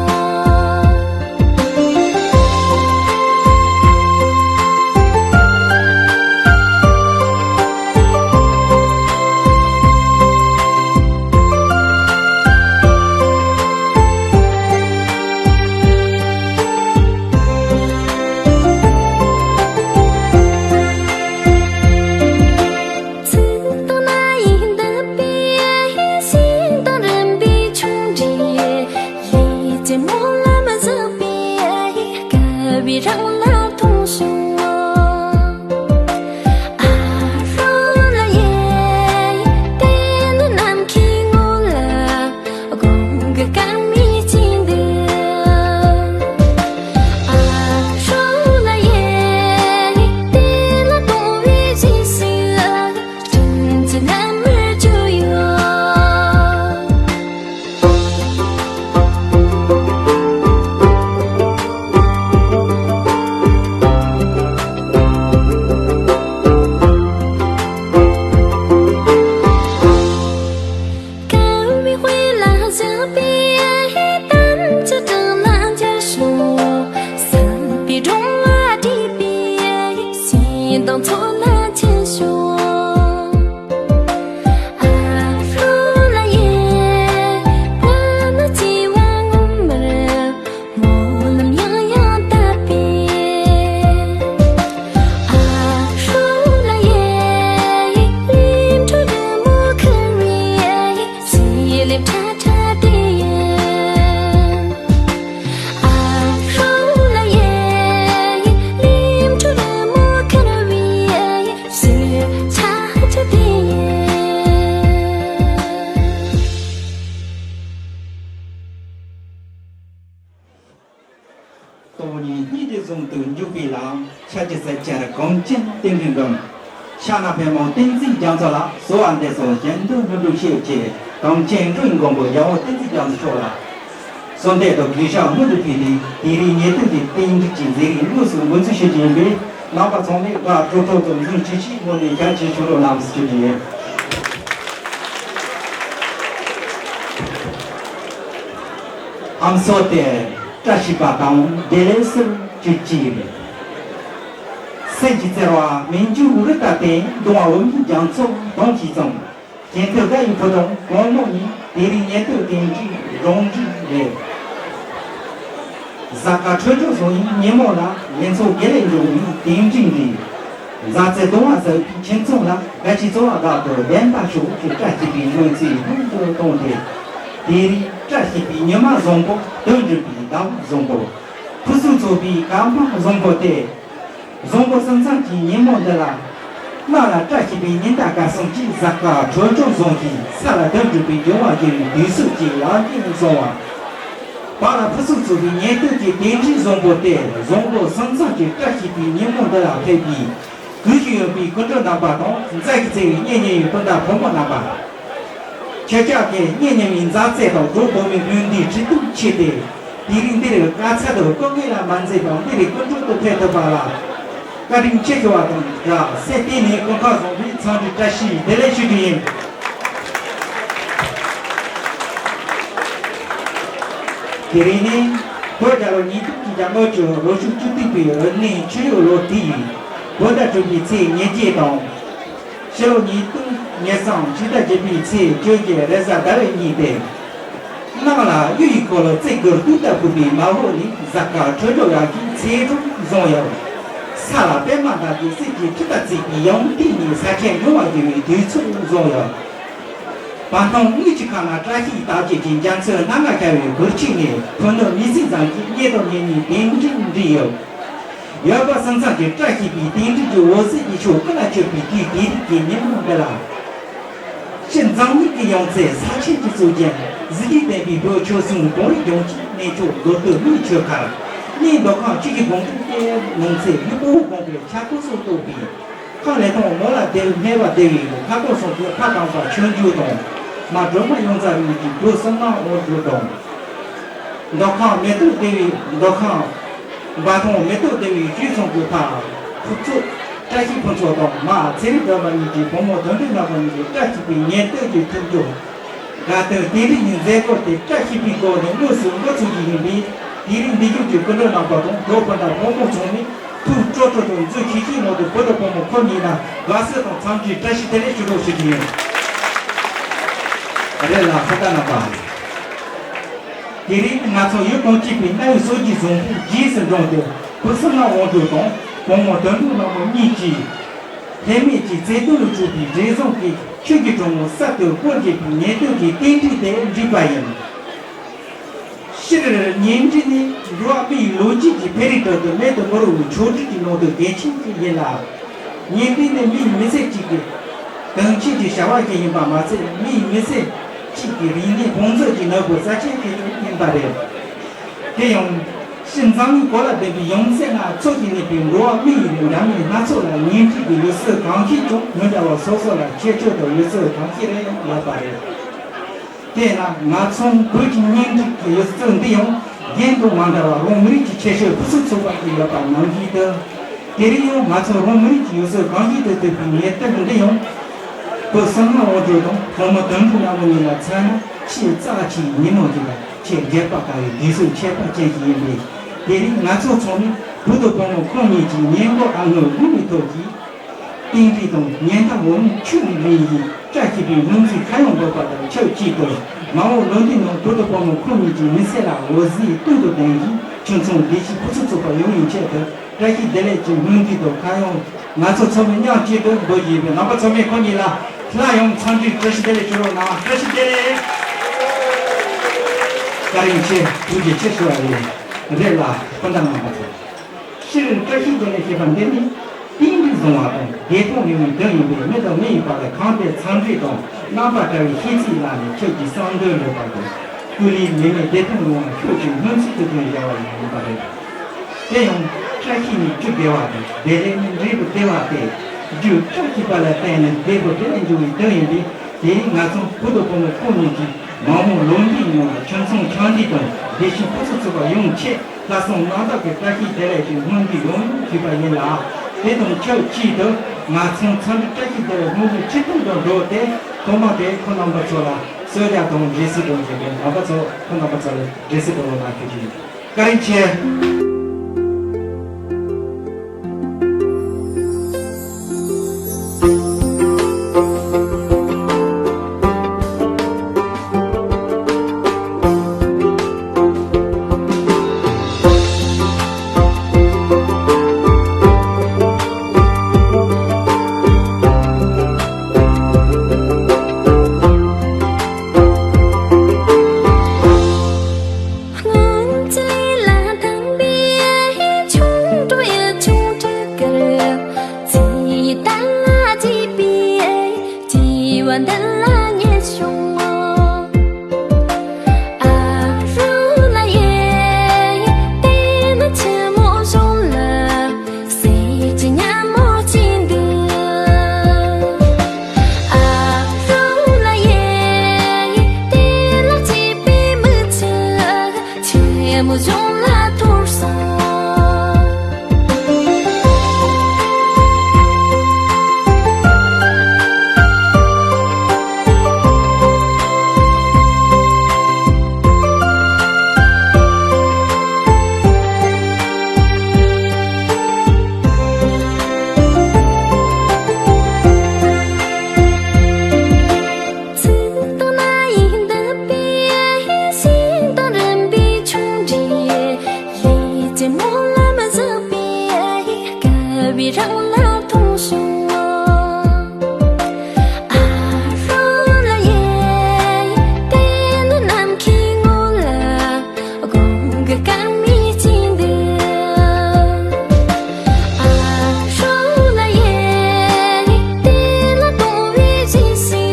ཚིག་དང་རྣ་ཡིས་འདུད་པའི་ཞིང་དང་རིམ་པས་ཆུང་འདྲིས། ཡིད་ཀྱི་སྨོན་ལམ་བཞག་པའི་དཀར་བའི་རང་ལ་མཐོང་བྱུང་། ཨ་རོ་ལ་ཡེ། དེ་ནི་ནམ་མཁའི་ངོས་ལ་དགུང་གི་སྐར་མའི་སྐྱིད་འདུག་ཨ་རོ་ལ་ཡེ། དེ་ལ་དུང་བའི་རྗེས་སུ་སྤྲིན་གྱི་ནམ་མཁར་བརྗོད་ཡོད། དཀར་བའི་དཔལ་ལ་བཞག་པའི་གཏམ་གྱི་བྲག་ལ་འཇུག་ཤོག་བསམ་པའི་སྒྲོན་མ་སྒྲིག་པའི་ཞིང་དང་མཚོ་ལ་ཕྱིན་ཤོག་ཨ་རོ་ལ་ཡེ། ང་ནི་སྐྱེ་བ་སྔོན་མར་སྨོན་ལམ་ཡང་ཡང་བཏབ་པས། ཨ་རོ་ལ་ཡེ། ལས་འཕྲོ་རི་མོ་ཁུར་བའི་རྗེས་ལས་ཁྲ་ཁྲ་དེ་ཡིན། ཨ་རོ་ལ་ཡེ། ལས་འཕྲོ་རི་མོ་ཁུར་བའི། སྟོང་ཉིད་གཉིས་ཀྱི་ཟུང་དུ་འཇུག་པའི་ལམ། ཕྱག་རྒྱ་ཚལ་ཆེར་གངས་ཅན་རྟེན་འབྲེལ་འགྲིམ། ཕྱག་ན་པདྨོ་བསྟན་འཛིན་རྒྱ་མཚོ་ལ། གསོལ་བ་འདེབས་སོ་གཞན་དོན་ལྷུན་གྲུབ་ཤོག་ཅེས། གངས་ཅན་འགྲོ་བའི་མགོན་པོ་རྒྱལ་བ་བསྟན་འཛིན་རྒྱ་མཚོ་མཆོག་ལ་གསོལ་འདེབས་དང་གུས་ཕྱག་སྔོན་དུ་ཕུལ་ཏེ། དེ་རིང་ཉེར་བདུན་གྱི་རྟེན་འབྲེལ་གྱི་མཛད་རིམ་དངོས་སུ་འགོ་འཛུགས་ཞུ་རྒྱུ་ཡིན་པས། རྣམ་པ་ཚང་མས་དགའ་སྤྲོ་ཚོགས་ཚོགས་འཛུལ་ཇི་ཞིག་ངོ་ནས་ཞལ་ཆེ་ཞུ་རོགས་གནང་ཞུ་རྒྱུ་ཡིན། ཨམ་སྲུ་སྟེ། བཀྲ་ཤིས་པ་དང་བདེ་ལེགས་སུ་གྱུར་ཅིག་རེད། སེམས་ཀྱི་བརྩེ་བ་མི་འགྱུར་རི་ལྟར་བརྟན། གདུང་བ་འོ་མའི་རྒྱ་མཚོ་དོན་གྱིས་གཙང་། གྱེན་ཐོས་དགའ་ཡི་ཕུ་དང་གོང་མོ་གཉིས། དེ་རིང་ཉེར་བདུན་རྟེན་འབྲེལ་རང་འགྲིག་རེད། གཟའ་སྐར་འཕྲོད་སྦྱོར་བཟང་བའི་ཉིན་མོ་ལ། ལེགས་ཚོགས་དགེ་ལེགས་འབྱུང་བའི་རྟེན་འབྲེལ་འདི། མཛའ་བརྩེ་གདུང་བ་ཟབ་པའི་ཁྱིམ་ཚང་ལ། དགའ་སྐྱིད་འཚོ་བ་དག་ཏུ་ལྡན་པ་ཤོག་ཅེས། བཀྲ་ཤིས་པའི་སྨོན་ཚིག་སྔོན་དུ་བཏང་སྟེ། དེ་རིང་བཀྲ་ཤིས་པའི་ཉི་མ་བཟང་པོ། དོན་འགྲུབ་པའི་ཟླ་བ་བཟང་པོ། ཕུན་སུམ་ཚོགས་པའི་སྐར་མ་བཟང་པོ་སྟེ། བཟང་པོ་གསུམ་ཚང་གི་ཉིན་མོ་འདི་ལ། གནམ་ལ་བཀྲ་ཤིས་པའི་ཉི་ཟླ་སྐར་གསུམ་གྱིས། གཟའ་སྐར་འཕྲོད་སྦྱོར་བཟང་ཞིང་། ས་ལ་དོན་འགྲུབ་པའི་འབྱུང་བ་རྒྱས་པའི་དུས་སུ་ཅིག། ལག་གཉིས་བཟང་བ། བར་ལ་ཕུན་སུམ་ཚོགས་པའི་ཉེར་བདུན་གྱི་རྟེན་འབྲེལ་བཟང་པོ་སྟེ། བཟང་པོ་གསུམ་ཚང་གི་བཀྲ་ཤིས་པའི་ཉིན་མོ་འདི་ལ་ཕེབས་པའི་གུས་ཞབས་ཡོད་པའི་སྐུ་མགྲོན་རྣམ་པ་དང་། མཛའ་བརྩེ་བའི་གཉེན་ཉེ་བའི་སྤུན་ཟླ་ཕོ་མོ་རྣམ་པ། ཁྱེད་ཅག་གི་གཉེན་ཉེ་བའི་མཛའ་བརྩེ་དང་གྲོགས་པོ་མའི་སྨོན་འདུན་ཁྲིད་སྟོན་ཆེད་དུ། དེ་རིང་འདིར་དཀའ་ཚེགས་དང་སྐུ་ངལ་ལ་མ་འཛེམས་པར་འདིར་སྐུ་མགྲོན་དུ་ཕེབས་ཐུབ་པ་ལ། བཀའ་དྲིན་ཆེ་ཞུ་བ་དང་སྦྲགས། སེམས་གཏིང་ནས་སྐུ་ཁམས་བཟང་པོའི་འཚམས་འདྲི་བཀྲ་ཤིས་བདེ་ལེགས་ཞུ་རྒྱུ་ཡིན། དེ་རིང་ནི་བོད་རྒྱལ་ལོ་ཉིས་སྟོང་གི་རྒྱལ་ལོ་ཆུ་ལོ་ཕྱུགས་བཅུ་གཅིག་པའི་འོད་གླིང་ཆུ་ཡོས་ལོ་དེའི་བོད་ཟླ་དྲུག་པའི་ཚེས་ཉེར་བརྒྱད་དང་། ཕྱི་ལོ་ཉིས་སྟོང་ཉེར་གསུམ་ཕྱི་ཟླ་བརྒྱད་པའི་ཚེས་བཅོ་བརྒྱད་རེས་གཟའ་ཟླ་བའི་ཉིན་ཏེ། གནམ་ལ་གཡུ་ཡི་འཁོར་ལོ་བརྩེགས་དགུ་རྡུལ་ལྟར་ཕུབ་པའི་མ་ཧོ་ནི་གཟའ་སྐར་འཕྲོད་སྦྱོར་ཡག་གི་ཚེས་གྲངས་བཟང་ཡོད། ས་ལ་པད་མ་འདབ་ཀྱི་གསེར་གྱི་ཁྲི་ལྟར་བརྩེགས་པའི་ཡང་ཏིག་ནི་ས་ཆེན་འབྱུང་བ་རྒྱས་པའི་དུས་ཚོད་བཟང་ཡོད། བར་སྟོང་དངུལ་གྱི་ཁ་ན་བཀྲ་ཤིས་རྟགས་བརྒྱད་ཀྱི་རྒྱ་མཚོའི་སྣ་ལྔ་ཤར་བའི་གུར་ཆེན་ནས། ཕུ་ནུ་མི་ཚེ་བཟང་གི་གཉེན་དང་གཉེན་ཉེའི་རྟེན་འབྲེལ་འགྲིག་ཡོད། ཡོད་པ་སེམས་ཙམ་གྱི་བཀྲ་ཤིས་པའི་རྟེན་འབྲེལ་གྱི་འོད་ཟེར་གྱི་ཕྱོགས་ཀུན་ལ་ཁྱབ་པའི་དུས་དེ་རིང་གི་ཉིན་མོ་འདི་ལ། སྤྱི་མཛངས་མིག་གི་ཡོངས་ཚད་ས་ཆེན་གྱི་གཙུག་རྒྱན། གཟི་བརྗིད་ལྡན་པའི་བོད་ཆོལ་གསུམ་གངས་རིའི་ལྗོངས་ཀྱི་གནས་མཆོག་མདོ་སྟོད་སྨད་ཆོལ་ཁ། གནས་མདོ་ཁམས་ཆུ་བཞི་སྒང་དྲུག་ཏུ་ནང་ཚན་ཡུལ་སྤོ་བོ་སྒང་པའི་ཆ་ཁོངས་སུ་གཏོགས་པའི། ཁམས་ལས་ཐོག་མོ་ལ་དེ་སྨད་པ་སྡེ་བའི་ཁ་སྐོང་སོགས་ཀྱི་ཕ་དམ་པ་ཆོས་འབྱོར་དང་། མ་སྒྲོལ་མ་ཡོངས་རྩ་གཉིས་ཀྱི་བོད་གསུམ་ནང་དབང་སྒྱུར་དང་། མདོ་ཁམས་མེ་ཏོག་སྡེ་བའི་མདོ་ཁམས་འབའ་ཐང་མེ་ཏོག་སྡེ་བའི་ཞུས་ཚང་གི་ཕ་ཕུན་ཚོགས། བཀྲ་ཤིས་ཕུན་ཚོགས་དང་མ་ཚེ་རིང་སྒྲོལ་མ་གཉིས་ཀྱི་བུ་མོ་དོན་གྲུབ་རྣམ་པ་གཉིས་ཀྱི་བཀྲ་ཤིས་པའི་ཉེར་བདུན་གྱི་ཐུགས་སྦྱོར། དགའ་སྟོན་རྟེན་འབྲེལ་གྱི་མཛད་སྒོ་དེ་བཀྲ་ཤིས་པའི་སྒོ་ནས་དངོས་སུ་འགོ་ཚུགས་རྒྱུ་ཡིན་པས། དེ་རིང་འདི་བརྒྱུད་ཀྱི་སྐུ་མགྲོན་རྣམ་པ་དང་གྲོགས་སྤུན་ཟླ་ཕོ་མོ་ཚང་མས་ཐུགས་སྤྲོ་སྤྲོ་དང་འཛུལ་ཞིབ་ཞིབ་ངང་དུ་བུ་དང་བུ་མོ་ཁོ་གཉིས་ལ་དགའ་བསུ་དང་འཚམས་འདྲིའི་བཀྲ་ཤིས་བདེ་ལེགས་ཞུ་རོགས་ཞུ་རྒྱུ་ཡིན། རེད་ལ་ཕུ་ཁ་རྣམ་པ། དེ་རིང་ང་ཚོ་ཡུལ་གངས་ཅན་པའི་རྣ་བའི་སྲོལ་རྒྱུན་བཟང་པོ་རྗེས་སུ་འབྲངས་ཏེ། བུ་གསུམ་ལ་དབང་སྒྱུར་དང་བུ་མོ་དོན་གྲུབ་ལྷ་མོ་གཉིས་ཀྱིས་ལྷད་མེད་ཀྱི་བརྩེ་དུང་ལས་གྲུབ་པའི་འདྲེས་བཟང་གི་ཆོས་ཀྱི་གྲོགས་མོ་གསར་དུ་སྐོར་གྱི་ཉེར་བདུན་གྱི་རྟེན་འབྲེལ་དེ་འགྲིག་པ་ཡིན། སྤྱིར་གཉེན་སྒྲིག་ནི་འགྲོ་བ་མིའི་ལོ་རྒྱུས་ཀྱི་འཕེལ་རིམ་ཁྲོད་དུ་མེད་དུ་མི་རུང་བའི་ཆོག་སྒྲིག་གི་ནང་དུ་གལ་ཆེན་ཞིག་ཡིན་ལ། གཉེན་སྒྲིག་ནི་མིའི་མི་ཚེ་གཅིག་གི་དོན་ཆེན་གྱི་བྱ་བ་ཞིག་ཡིན་པ་མ་ཟད། མིའི་མི་ཚེ་གཅིག་གི་རིག་གནས་ཕུན་ཚོགས་ཀྱི་ནོར་བུ་རྩ་ཆེན་ཞིག་ཡིན་པ་རེད། དེ་ཡང་། སྤྱིར་འཛམ་གླིང་གོ་ལ་ལྡན་པའི་ཡང་རྩེ་ན་འཚོ་ཞིང་གནས་པའི་འགྲོ་བ་མི་ཡི་འདྲ་མིན་སྣ་ཚོགས་ལ་གཉེན་སྒྲིག་གི་ཡུལ་སྲོལ་གང་ཞིག་ཀྱང་མི་འདྲ་བ་སོ་སོ་ལ་ཁྱད་ཆོས་དང་ཡུལ་སྲོལ་གང་ཞིག་རེད་ཡོད་པ་རེད། དེས་ན་ང་ཚོ་བོད་ཀྱི་གཉེན་སྒྲིག་གི་ཡུལ་སྲོལ་འདི་ཡང་རྒན་དང་མ་འདྲ་བར་རང་མི་རིགས་ཀྱི་ཁྱད་ཆོས་ཕུན་སུམ་ཚོགས་པ་ཞིག་ཡོད་པ་ནང་བཞིན་དུ། དེ་རིང་ཡང་ང་ཚོ་རང་མི་རིགས་ཀྱི་ཡུལ་སྲོལ་གང་ཞིག་ཏུ་ཐུག་པའི་ཉེར་བདུན་འདི་ཡང་། བོད་གསུམ་ན་དབང་སྒྱུར་དང་བུ་མོ་དོན་གྲུབ་རྣམ་པ་གཉིས་ལ་མཚོན་ན་ཆེས་རྩ་ཆེའི་ཉིན་མོ་ཞིག་དང་ཆེས་འགྱུར་བ་དཀའ་བའི་དུས་ཚོད་ཁྱད་པར་ཅན་ཞིག་ཡིན་པས། དེ་རིང་ང་ཚོ་ཚང་མས་བུ་དང་བུ་མོ་ཁོང་གཉིས་ཀྱི་ཉིན་མོ་ཨ་སྔོན་དགུང་གི་ཐོག་གི་རྟེན་འབྲེལ་དང་ཉེ་འདབས་འོ་མའི་ཆུ་ནས་རིང་བའི་བཀྲ་ཤིས་པའི་སྨོན་ཚིག་ཁ་ཡང་འབོད་པ་དང་ཆབས་ཅིག་ཏུ། མ་འོངས་ལོ་འདིའི་ནང་བུ་དང་བུ་མོ་ཁོང་གཉིས་ཀྱི་མི་ཚེ་ལ་འོད་ཟེར་སྟོང་དུ་ལྡན་ཞིང་ཁྱིམ་ཚང་བདེ་སྐྱིད་ཕུན་སུམ་ཚོགས་པ་ཡོང་བའི་ཆེད་དུ། བཀྲ་ཤིས་བདེ་ལེགས་ཀྱི་སྨོན་ཚིག་དང་ཁ་ཡང་ང་ཚོ་ཚང་མས་མཉམ་གཅིག་ཏུ་འབོད་ཀྱི་ཡོད་པས། རྣམ་པ་ཚང་མས་ཁོང་གཉིས་ལ་སླར་ཡང་འཚམས་འདྲིའི་བཀྲ་ཤིས་བདེ་ལེགས་ཞུ་རོགས་གནང་། བཀྲ་ཤིས་བདེ་ལེགས། བཀའ་དྲིན་ཆེ། ཐུགས་རྗེ་ཆེ་ཞུ་བ་ཡིན། རེད་ལ་སྤུན་ཟླ་རྣམ་པ་ཚོ། སྤྱིར་བཀྲ་ཤིས་བདེ་ལེགས་ཞེས་པ་འདི་ནི་རྟེན་འབྲེལ་བཟང་བ་དང་བདེ་ཐང་ཡོང་བའི་དོན་ཡིན་པས། མི་དང་མི་ཡི་བར་ལ་གང་དེ་འཚམས་འདྲི་དང་རྣམ་པར་བཀྲ་བའི་ཤེས་ཚིག་ལ་ནི་ཁྱོད་ཀྱི་བསམ་དོན་འགྲུབ་པ་དང་སྐུ་ལུས་ནད་མེད་བདེ་ཐང་ཡོང་བ་ཤོག་ཅེས་སྨོན་ཚིག་ཏུ་བཏོན་བཞག་པ་ཡང་ཡིན་པ་རེད། དེ་ཡང་བཀྲ་ཤིས་ནི་རྒྱུ་བདེ་བ་དང་བདེ་ལེགས་ནི་འབྲས་བུ་བདེ་བ་སྟེ། རྒྱུ་བཀྲ་ཤིས་པ་ལ་བརྟེན་ནས་བདེ་བོ་དེ་ལ་འབྱུང་བའི་དོན་ཡིན་པས། དེས་ང་ཚོ་བུ་དང་བུ་མོ་ཁོང་གཉིས་ཀྱིས་མ་འོངས་ལོ་འདིའི་ནང་ལ་ཁྱིམ་ཚང་འཆམ་མཐུན་དང་བདེ་སྐྱིད་ཕུན་སུམ་ཚོགས་པ་ཡོང་ཆེད་ལྷག་བསམ་རྣམ་དག་གིས་བཀྲ་ཤིས་བདེ་ལེགས་ཀྱི་སྨོན་འདུན་ཡང་ཡང་ཞུས་པ་ཡིན་ལ། དེ་དང་ཆབས་ཅིག་ཏུ་ང་ཚོ་འཚམས་འདྲི་བཀྲ་ཤིས་བདེ་ལེགས་སྨོན་འདུན་ཆེ་མཐོང་དང་འགྲོགས་ཏེ། ཐོག་མ་དེ་ཁོང་རྣམ་པ་ཚོ་ལ་གསོལ་ཇ་དང་འབྲས་སིལ་སྒྲོམ་བཞིན་པས། རྣམ་པ་ཚོ་ཁོང་རྣམ་པ་ཚོ་ལ་འབྲས་སིལ་སྒྲོམ་ལ་མ་ཞུ་རྒྱུ་ཡིན། བཀའ་དྲིན་ཆེ། སྔོན་ཆད་ལ་དམ་པའི་ཆུང་འགྲོ་ཡ་ཆུང་འགྲོ་གར། ཚེ་ཡི་དལ་ལ་བརྗེད་པའི་སྐྱེ་བ་འདི་ལ་ཉེར་བྱུང་ངོ་། ཨ་རོ་ལ་ཡེ། དེ་ནི་ཆི་མོ་གཞུང་ལ། སེམས་ཀྱི་ཉ་མོ་གཅིག་འདུག་ཨ་རོ་ལ་ཡེ། དེ་ལ་སྐྱེས་པའི་མི་ཚེ་ཆི་མོ་གཞུང་ལ་འཐོར་སོང་། ཚིག་དང་རྣ་ཡིས་འདུད་པའི་ཞིང་དང་རིམ་པས་ཆུང་འདྲིས། ཡིད་ཀྱི་རྨོ་ལམ་བཞག་པའི་དཀར་བའི་རང་ལ་མཐོང་བྱུང་། ཨ་རོ་ལ་ཡེ། དེ་ནི་ནམ་མཁའི་ངོ་ལ་དགུང་གི་སྐར་མའི་སྤྲིན་འདུག་ཨ་རོ་ལ་ཡེ། དེ་ལ་དུང་བའི་རྗེས་སུ་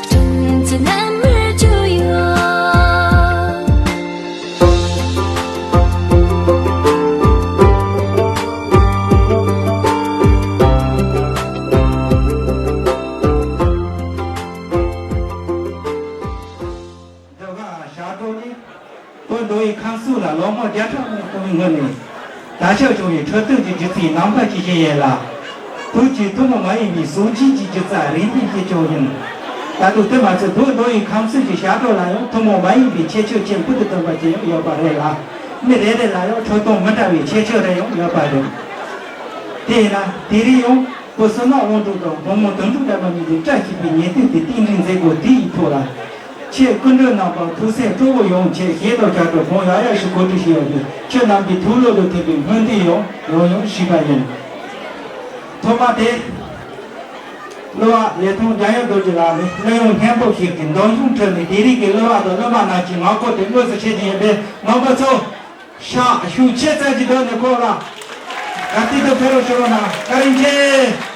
སྤྲིན་གྱི་ནམ་མཁར་བསྐྱོད་ཡོད། འདི་ག་ཞབས་བྲོ་ནི། བོད་མདོ་དབུས་ཁམས་གསུམ་ལ་ལོ་ངོ་བརྒྱ་ཕྲག་མང་པོའི་སྔོན་ནས་དར་ཁྱབ་བྱུང་བའི་འཕྲོད་བསྟེན་གྱི་སྒྱུ་རྩལ་ནམ་མཁའ་ཇི་བཞིན་ཡིན་ལ། བོད་ཀྱི་ཐུན་མོང་མ་ཡིན་པའི་གཟུགས་ཅན་གྱི་སྒྱུ་རྩལ་རིག་གནས་ཀྱི་ལྕོགས་ཡིན། ད་དུང་དེ་མ་ཚད་བོད་མདོ་དབུས་ཁམས་གསུམ་གྱི་ཞབས་བྲོ་ལ་ཡང་ཐུན་མོང་མ་ཡིན་པའི་ཁྱད་ཆོས་ཅན་ཕུལ་དུ་བཏང་པ་ཅིག་ཡང་ཡོད་པ་རེད་ལ། མི་རེ་རེ་ལ་ཡང་འཕྲོད་བསྟེན་མི་འདྲ་བའི་ཁྱད་ཆོས་རེ་ཡང་ཡོད་པ་རེད། དེས་ན་དེ་རིང་ཡང་བོད་བསོད་ནམས་དབང་འབྲིང་དང་བུ་མོ་དོན་གྲུབ་ལྷ་མ་གཉིས་ཀྱི་བཀྲ་ཤིས་པའི་ཉེ་དུས་དེ་རྟེན་འབྲེལ་མཛད་སྒོ་དེ་ཡི་ཐོག་ལ། ཁྱེད་སྐུ་མགྲོན་རྣམ་པ་ཐུགས་སེམས་སྤྲོ་བོ་ཡོང་ཆེད་ཞལ་དང་ཞབས་བྲོ་གང་ཡག་ཡག་ཞིག་གོ་སྒྲིག་ཞུས་ཡོད་དུས། ཁྱེད་རྣམ་པའི་ཐུགས་བློ་ལ་ཐིམ་པའི་སྨོན་འདུན་ཡང་ཡང་ཡང་ཞུས་པ་ཡིན། ཐོག་མ་དེ། གླུ་བ་ལེགས་མཐོང་འཇམ་དབྱངས་རྡོ་རྗེ་ལགས་ནས་གླུ་དབྱངས་སྙན་པོ་ཞིག་གི་འདོན་གཞུང་ཁྲོད་ནས་དེ་རིང་གི་གླུ་བ་དང་གླུ་མ་རྣམས་ཀྱི་ངག་སྐོར་དེ་དངོས་སུ་བཤད་ཀྱི་ཡོད་པས། རྣམ་པ་ཚོ། ཤག་ཤུགས་ཆེ་ཙམ་གྱིས་འདོན་ནས་ཁོ་ལ་ག་ཏི་དུ་ཕེབས་རོགས་ཞུ་རོགས་གནང་། བཀའ་དྲིན་ཆེ།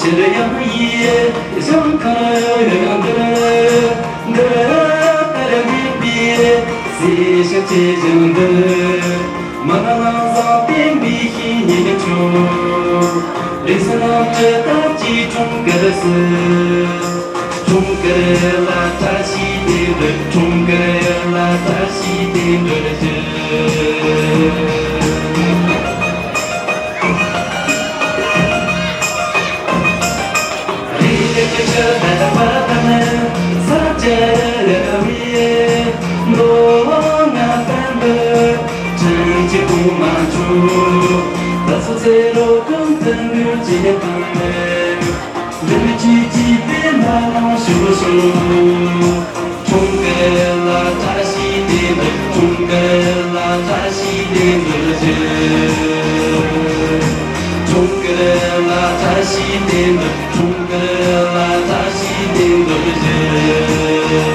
འདིར་ཡང་ཡིད་བཞིན་གང་འདིར། འདིར་ལྟར་གནས་པའི་སྲས་ཞབས་ཆེ་ཞིང་འདིར། མ་ཎི་ལམ་བཟང་བསྟན་པའི་བཤེས་གཉེན་མཆོག་རིགས་སུ་རྣམ་འདྲེན་དག་གི་འཁྲུངས་སྐར་སྲིད། འཁྲུངས་སྐར་ལ་བཀྲ་ཤིས་བདེ་ལེགས། འཁྲུངས་སྐར་ལ་བཀྲ་ཤིས་བདེ་ལེགས་ཞུ། རིག་གནས་ཀྱི་ཆུ་ཟླ་བར་དམ་ས་བཅད་རེ་བའི་མདོ་སྔགས་བསྟན་པའི་ཁྲིམས་ཀྱི་དབུ་མ་འཇུག་ད་སོ་ཚེ་རོ་ཀུན་ཏུ་འདུ་བྱེད་དམ་པའི་འདུ་བྱེད་ཀྱི་དེ་མ་ལང་ཞུ་ཞུ། འཁྲུངས་སྐར་ལ་བཀྲ་ཤིས་བདེ་ལེགས། འཁྲུངས་སྐར་ལ་བཀྲ་ཤིས་བདེ་ལེགས་ཞུ། འཁྲུངས་སྐར་ལ་བཀྲ་ཤིས་བདེ་ལེགས། འཁྲུངས་སྐར་ལ་བཀྲ་ཤིས་བདེ་ལེགས་ཞུ།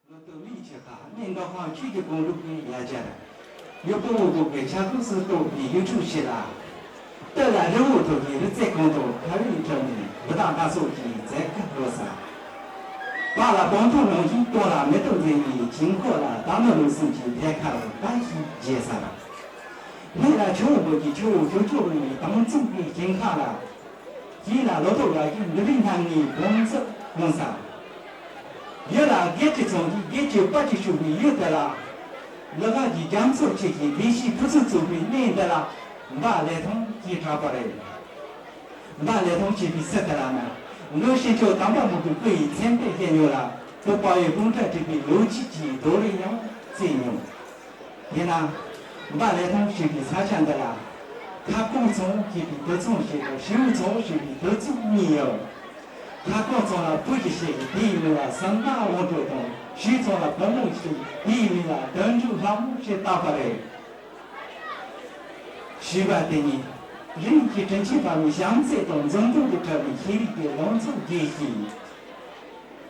ལོ་ཏོག་མིག་ཆུ་ཁ་སྨན་འདོགས་ཁང་ཆོས་ཀྱི་གོང་རུ་ཀུན་ཡ་ཅར། ཡོད་པོ་མོ་པོ་གི་ཆ་ཁུག་སུ་གཏོགས་པའི་ཡུལ་གྲུ་ཞིག་ལ། སྟོད་ལ་རི་བོ་ཐོག་གི་རི་རྩེ་གང་དུ་ཁ་བའི་ཁྲོད་ནས་འབུ་དང་སྣ་ཚོགས་ཀྱི་མཛེས་ཁ་བློ་ས། བར་ལ་སྤང་ཐང་ནང་བཞིན་སྟོད་ལ་མེ་ཏོག་འཛིན་པའི་བྱིང་ཁོག་ལ་དར་མ་ལུག་གསུམ་གྱི་ལས་ཁ་རུ་ཀ་ཞིག་རྒྱས་ས། སྨད་ལ་ཆུ་བོ་བོད་ཀྱི་ཆུ་བོ་ཞོ་ཅོག་རིང་བའི་དྭངས་བཙུགས་པའི་ཞིང་ཁ་ལ། དཀྱིལ་ལ་ལོ་ཏོག་ཡག་ཤོས་འབྲུ་རིགས་སྣ་ལྔའི་སྦོམ་ཚོགས་གང་ས། ཡུལ་ལ་སྒེར་གྱི་ཚོང་གིས་སྒེར་གྱི་པར་གྱིས་ཕྱུག་པའི་ཡུལ་དེ་ལ། ལུག་ཁ་གྱི་རྒྱ་མཚོ་ཆེ་ཞིང་སྡེ་བཞིའི་ཕུ་ཚུགས་བཙུགས་པའི་གནས་འདི་ལ་འབའ་ལེགས་མཐོང་ཞེས་གྲགས་པ་རེད། འབའ་ལེགས་མཐོང་ཞེས་པའི་ཚིག་དེ་ལ་ན། མགོན་ཞིང་མཆོག་དམ་པ་མོ་གི་སྐུ་ཡི་མཚན་དཔེ་བཤད་ཡོད་ལ། བོད་དཔའ་བོའི་དཔུང་གྲལ་བསྒྲིགས་པའི་ལོ་རྒྱུས་ཀྱི་རྡོ་རིང་ཡང་བརྩིས་མྱོང་། དེས་ན། འབའ་ལེགས་མཐོང་ཞེས་པའི་ས་ཆ་འདི་ལ། ཁ་སྐོང་ཚང་ཞེས་པའི་དུད་ཚང་ཞིག་དང་ཤེའུ་ཚང་ཞེས་པའི་དུད་ཚང་གཉིས་ཡོད། ཁ་སྐོང་ཚང་ལ་བུ་ཞིག་བྱས་ཏེ་དེའི་མིང་ལ་སུམ་རྟགས་དབང་གྲགས་དང་ཤེའུ་ཚང་ལ་བུ་མོ་ཞིག་བྱས་ཏེ་དེའི་མིང་ལ་དོན་གྲུབ་ལྷ་མོ་ཞེས་བཏགས་པ་རེད། བྱིས་པ་དེ་ཉིད་རིམ་གྱིས་དྲིན་ཆེན་དཔའ་བོའི་བྱམས་བརྩེ་དང་འཛུམ་མདངས་ཀྱིས་གྲུབ་པའི་ཤེས་རིག་གི་ལང་ཚོ་རྒྱས་ཤིང་།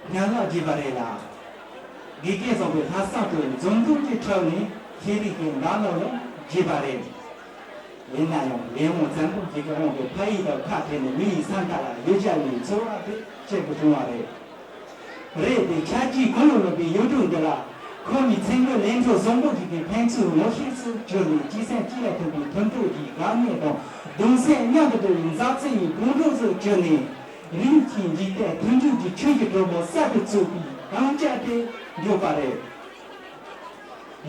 སྙན་ངག་བརྗོད་པ་རེད་ལ། དགེ་རྒན་བཟང་པོའི་ལྷག་བསམ་དང་འཛུམ་མདངས་ཀྱི་ཁྲོད་ནས་ཤེས་རིག་གི་མདའ་ལ་ལ་བརྒྱུས་པ་རེད། ཡིན་ན་ཡང་ལས་དབང་བཙན་པོ་ཞིག་གི་དབང་གིས་ཕ་ཡུལ་དང་ཁ་བྲལ་ནས་མི་ཡི་ས་མཐའ་ལ་ཡུལ་གྱར་བའི་ཚོར་བ་དེ་སྐྱེ་དགོས་བྱུང་བ་རེད། རེད་དེ། ཆ་རྒྱུས་གང་ཡོད་མེད་པའི་ཡུལ་གྲུ་འདི་ལ་ཁོ་ནི་ཚེ་སྔོན་ལས་འཕྲོ་བཟང་པོ་ཞིག་གི་ཕན་ཚུན་ངོ་ཤེས་སུ་གྱུར་ནས་སྐྱེ་སེམས་གཅིག་ལ་མཐུན་པའི་མཐུན་གྲོགས་ཀྱི་དགའ་ཉེ་དང་གདུང་སེམས་མཉམ་དུ་འབྲེལ་བའི་མཛའ་བརྩེ་ཡི་དགོང་དྲོ་སུ་གྱུར་ནས། རིམ་གྱིས་འཇིག་རྟེན་མཐུན་འཇུག་གི་ཆོས་ཀྱི་གྲོགས་པོ་གསར་དུ་ཚུགས་པའི་དམ་བཅའ་དེ་འཇོག་པ་རེད།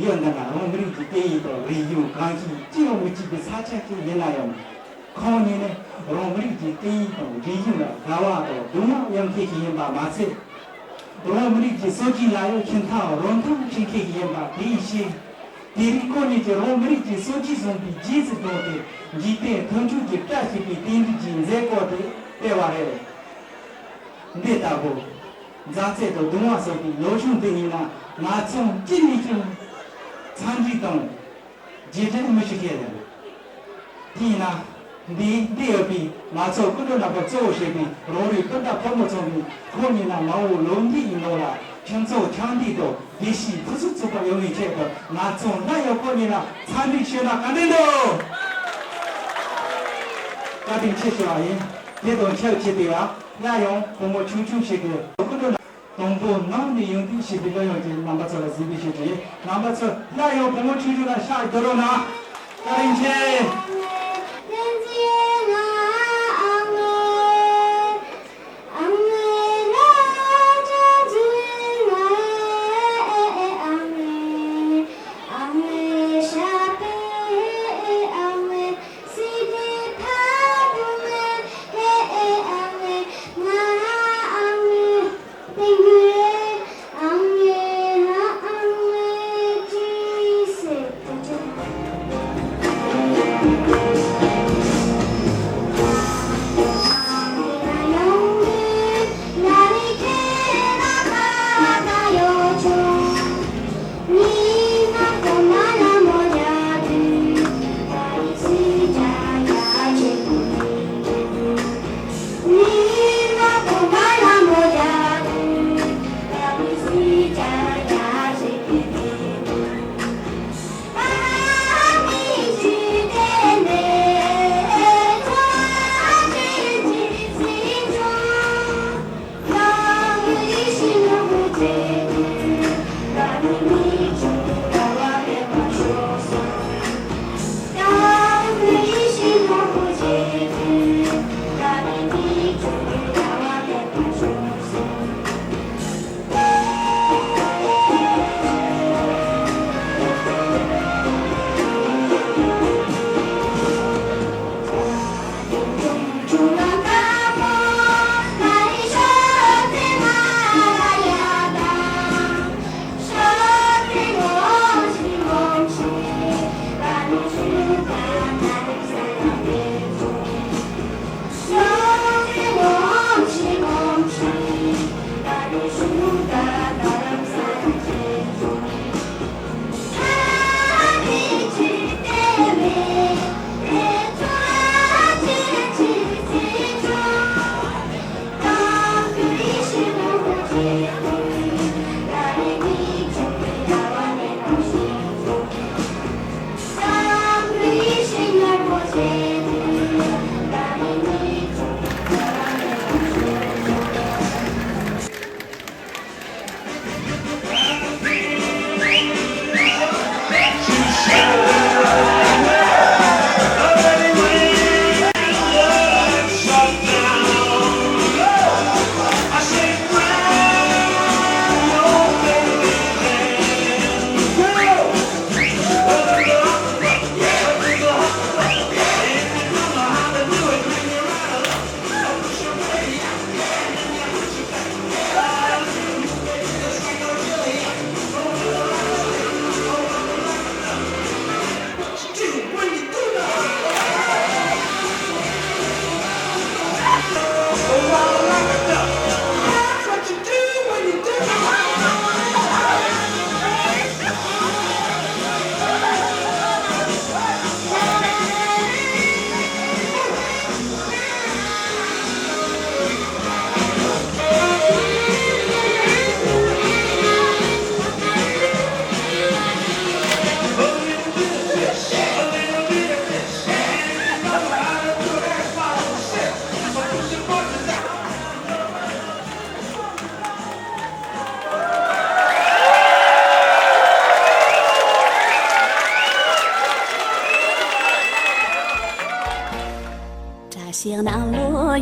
ཡུལ་འདི་ན་རང་མི་རིགས་ཀྱི་སྐད་ཡིག་དང་རིག་གཞུང་གང་ཞིག་ཅི་ཡང་མི་གཅིག་པའི་ས་ཆ་ཞིག་ཡིན་ན་ཡང་། ཁོང་གཉིས་ནི་རང་མི་རིགས་ཀྱི་སྐད་ཡིག་དང་རིག་གཞུང་ལ་དགའ་བ་དང་གདུང་བ་ཡོད་མཁན་ཞིག་ཡིན་པ་མ་ཟད། རང་མི་རིགས་ཀྱི་སྲོལ་རྒྱུན་ལ་ཡང་ཞེན་ཁ་རང་མཐོང་བྱེད་མཁན་ཞིག་ཡིན་པ་དེ་ཡིས་ཤེས། དེ་རིང་ཁོང་གཉིས་ཀྱིས་རང་མི་རིགས་ཀྱི་སྲོལ་རྒྱུན་བཟུང་སྟེ་རྗེས་སུ་བཟུང་སྟེ་འཇིག་རྟེན་མཐུན་འཇུག་གི་བཀྲ་ཤིས་པའི་རྟེན་འབྲེལ་གྱི་མཛད་སྒོ་དེ་སྤེལ་བ་རེད། འདི་ལྟ་བུ། མཛའ་བརྩེ་དང་གདུང་བ་སོགས་ཀྱི་ལོ་ཆུང་འདི་ཉིད་ན་ང་ཚོ་ཅི་ནས་ཀྱང་འཚམས་འདྲི་དང་རྗེས་དྲན་མི་ཞུ་མཁན་ཡིན། དེས་ན། འདི་འདི་ཡོད་པའི་ང་ཚོ་སྐུ་མགྲོན་རྣམ་པ་གཙོ་བོ་བྱས་པའི་རང་རེའི་སྤུན་ཟླ་ཕོ་མོ་ཚང་མས་ཁོང་གཉིས་ལ་མ་འོངས་ལོ་འདིའི་ནང་ལ་ཁྱིམ་ཚང་འཆམ་མཐུན་དང་བདེ་སྐྱིད་ཕུན་སུམ་ཚོགས་པ་ཡོང་བའི་ཆེད་དུ་ང་ཚོ་སླར་ཡང་ཁོང་གཉིས་ལ་འཚམས་འདྲི་ཞུས་ན་ག་འདྲ་འདུག་བཀའ་དྲིན་ཆེ་ཞུ་བ་ཡིན། དེ་དང་ཆབས་ཅིག་ཏུ་ཡང་སླར་ཡང་བུ་མོ་ཆུང་ཆུང་ཞིག་གིས་སྐུ་མགྲོན་དང་པོ་ནང་ནས་ཡོང་དུས་ཞེས་པའི་གླུ་དབྱངས་ཀྱིས་རྣམ་པ་ཚོ་ལ་གཟིགས་འབུལ་ཞུ་རྒྱུ་ཡིན། རྣམ་པ་ཚོ་སླར་ཡང་བུ་མོ་ཆུང་ཆུང་ལ་ཕྱག་རྒྱག་རོགས་གནང་། བཀའ་དྲིན་ཆེ།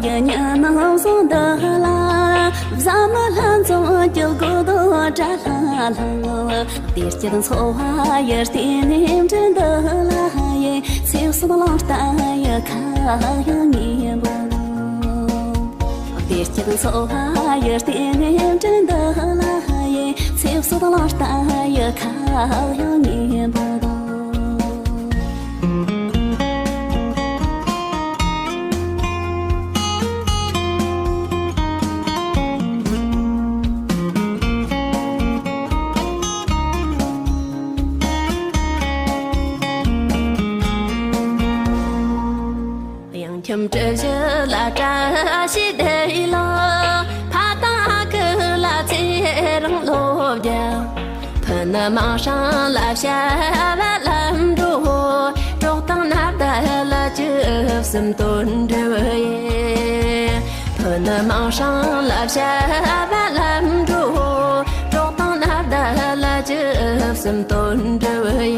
ཡི་ཉི་ནང་སོང་འདི་ལ། བཟའ་མི་ལྷན་འཛོམས་སྐྱིད་དགོས་དོ་དགྲ་ལྷ་ལྷ། བདེ་སྐྱིད་འཚོ་བ་ཡི་ལྟས་ནས་འདྲི་འདི་ལ་ཡི། ཚེ་བསོད་ལོངས་ལྟ་ཡི་ཁ་ཡང་ངེས་པོ། བདེ་སྐྱིད་འཚོ་བ་ཡི་ལྟས་ནས་འདྲི་འདི་ལ་ཡི། ཚེ་བསོད་ལོངས་ལྟ་ཡི་ཁ་ཡང་ངེས་པོ། གཡང་ཁྱིམ་གྲུ་བཞི་ལ་བཀྲ་ཤིས་བདེ་ལེགས། ཕ་དང་ཁུ་ལ་ཚེ་རིང་ལོ་བརྒྱ། ཕུ་ནུ་མིང་སྲིང་ལ་བྱ་བ་ལམ་འགྲོ། གྲོགས་དང་ནབ་ད་ལ་བཅུ་གསུམ་དོན་འགྲུབ་ཡེ། ཕུ་ནུ་མིང་སྲིང་ལ་བྱ་བ་ལམ་འགྲོ། གྲོགས་དང་ནབ་ད་ལ་བཅུ་གསུམ་དོན་འགྲུབ་ཡེ།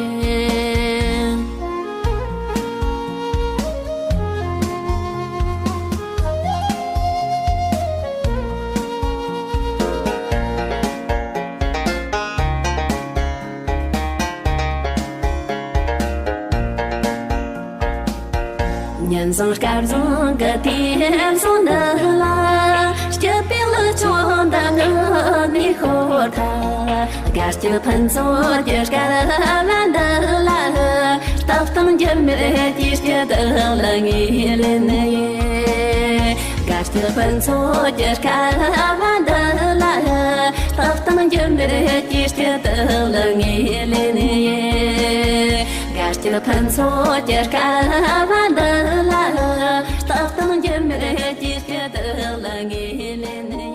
ཉིན་བཟང་སྐར་བཟང་གི་དུས་བཟང་འདི་ལ། སྐྱིད་པའི་ལུགས་ཆུང་འདི་ངི་ནས་ཤོར་ཐལ། དགའ་སྐྱིད་ཕུན་ཚོགས་ཀྱི་སྐལ་བ་འདི་ལ། སྟབས་དང་འགྱུར་མེད་ཀྱི་སྐྱིད་ལ་ངེས་ལེན་ཡེ། དགའ་སྐྱིད་ཕུན་ཚོགས་ཀྱི་སྐལ་བ་འདི་ལ། སྟབས་དང་འགྱུར་མེད་ཀྱི་སྐྱིད་ལ་ངེས་ལེན་ཡེ། དགའ་སྐྱིད་ཕུན་ཚོགས་ཀྱི་སྐལ་བ་འདི་ལ། སྟབས་དང་འགྱུར་མེད་ཀྱི་སྐྱིད་ལ་ངེས་ལེན་ཡེ།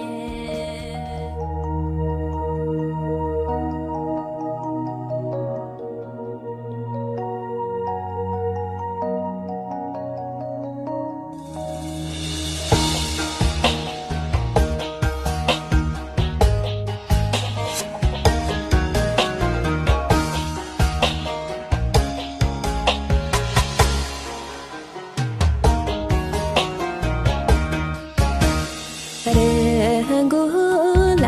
རི་མགོ་ལ་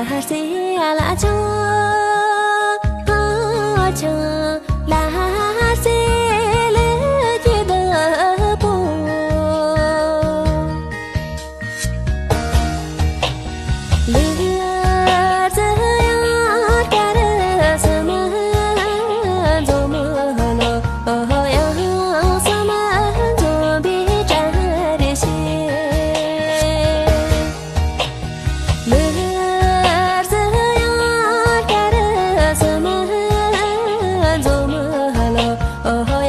རྩེ་ལ་ཆང་ཆང་ལ་རྩེ་ལ་སྐྱིད་པོ། ལུས་རྩི་ཡང་དཀར་སེམས་འཛོམས་ལོ། ཡང་སེམས་འཛོམས་པའི་གྲ་རེ་བྱེད། ལུས་རྩི་ཡང་དཀར་སེམས་འཛོམས་ལོ།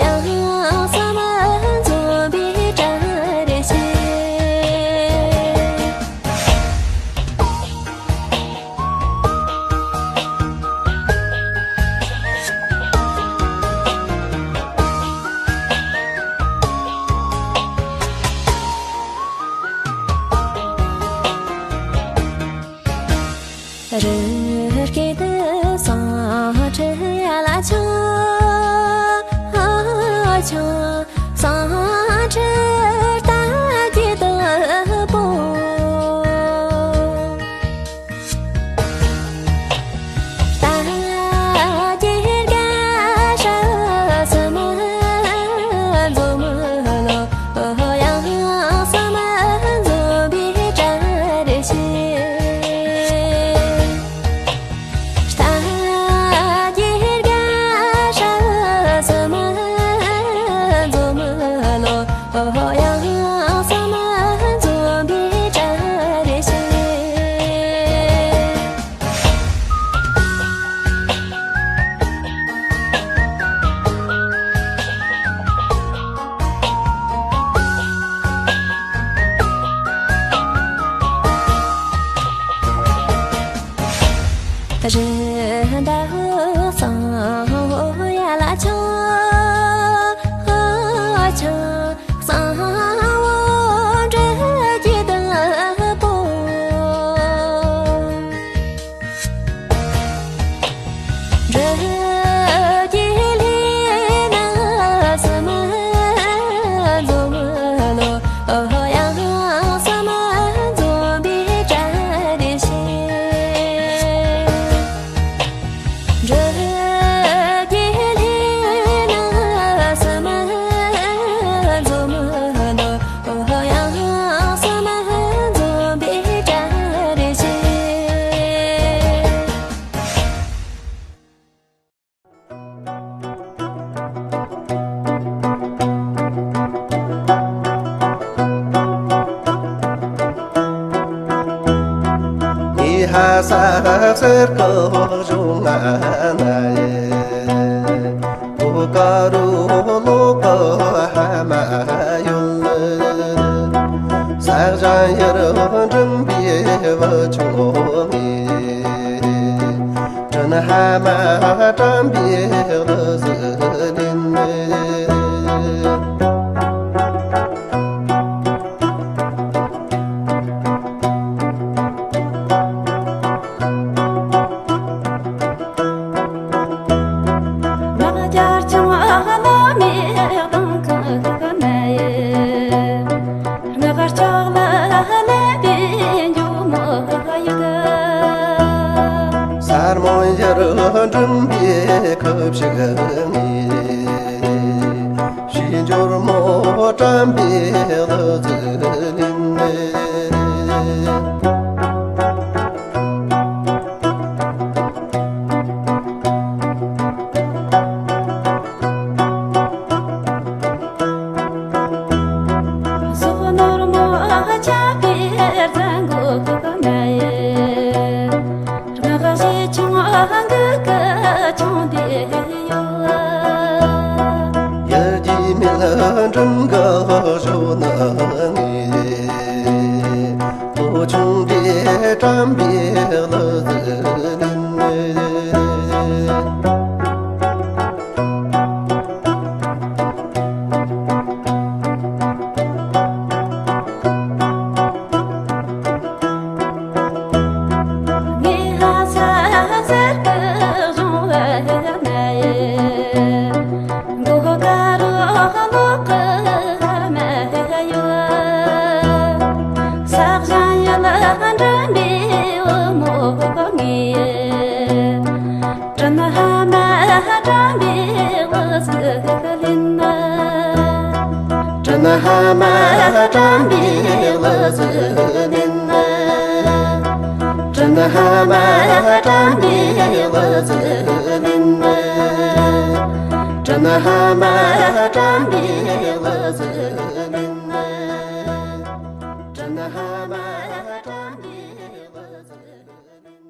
ཡང་སེམས་འཛོམས་པའི་གྲ་རེ་བྱེད། རི་སྐེད་དུ་ཟངས་ཁྲི་ལ་ཆང་ཆང་། ཟངས་ཁྲི་ལྟ་སྐྱིད་པོ། ལྟ་སྐྱིད་དགའ་ཤ་སེམས་འཛོམས་ལོ། ཡང་སེམས་འཛོམས་པའི་གྲ་རེ་བྱེད། ལྟ་སྐྱིད་དགའ་ཤ་སེམས་འཛོམས་ལོ། ཡང་སེམས་འཛོམས་པའི་གྲ་རེ་བྱེད། རི་འདབས་སང་བོ་ཡ་ལ་ཆང་ཆང་། སང་བོ་འབྲི་སྐྱིད་པོ། འབྲི་སྐྱིད་ལྷས་ན་སེམས་འཛོམས་ལོ། ཡང་ ས་གསེར་གི་གཞུང་ང་ན་ཡེ། གོ་ཀ་རུ་ལོ་གི་ཧ་མ་ཡུལ། ས་གཞན་ཡར་འགྲིམ་པའི་བུ་ཆུང་ངེ། དྲིན་ཧ་མ་དྲན་པའི་གླུ་ཟིག་ལེན། ངག་རྒྱལ་ཆུང་བླ་མའི་གདུང་ཁང་ན་ཡེ། ངག་ལྕགས་ལ་ལེན་པའི་འཇོལ་མོ་ཡི་གེ། སར་མོ་ཡར་འགྲིམ་པའི་ཁུ་བྱུག་ངེ། ཕྱི་འབྱོར་མོ་དྲན་པའི་གླུ་ཟིག་ལེན། ཟོག་ནོར་མོ་ཆགས་པའི་རྫ་མགོ་ན་ཡེ། ངག་བཞད་ཆུང་གི་ཆུང་དེ་ཡོད། ཡར་རྒྱས་མེ་ལ་འགྲིམ་གི་གཞོན་ནུ་ངེ། ལོ་ཆུང་དེ་དྲན་པའི་གླུ་ཟིག་ལེན། ངའི་ལྷ་ས་གསེར་གྱི་གཞོང་བར་ན་ཡེ། མགོ་དཀར་ལོག་གི་མ་ཡོད། ས་གཞན་ཡུལ་འགྲིམ་པའི་བུ་མོ་ངེ། དྲིན་ཕ་མ་དྲན་པའི་གླུ་ཟིག་ལེན། དྲིན་ཕ་མ་དྲན་པའི་གླུ་ཟིག་ལེན། དྲིན་ཕ་མ་དྲན་པའི་གླུ་ཟིག་ལེན། དྲིན་ཕ་མ་དྲན་པའི་གླུ་ཟིག་ལེན། དྲིན་ཕ་མ་དྲན་པའི་གླུ་ཟིག་ལེན།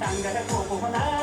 དང་ག་ཐོག་པོ་ན།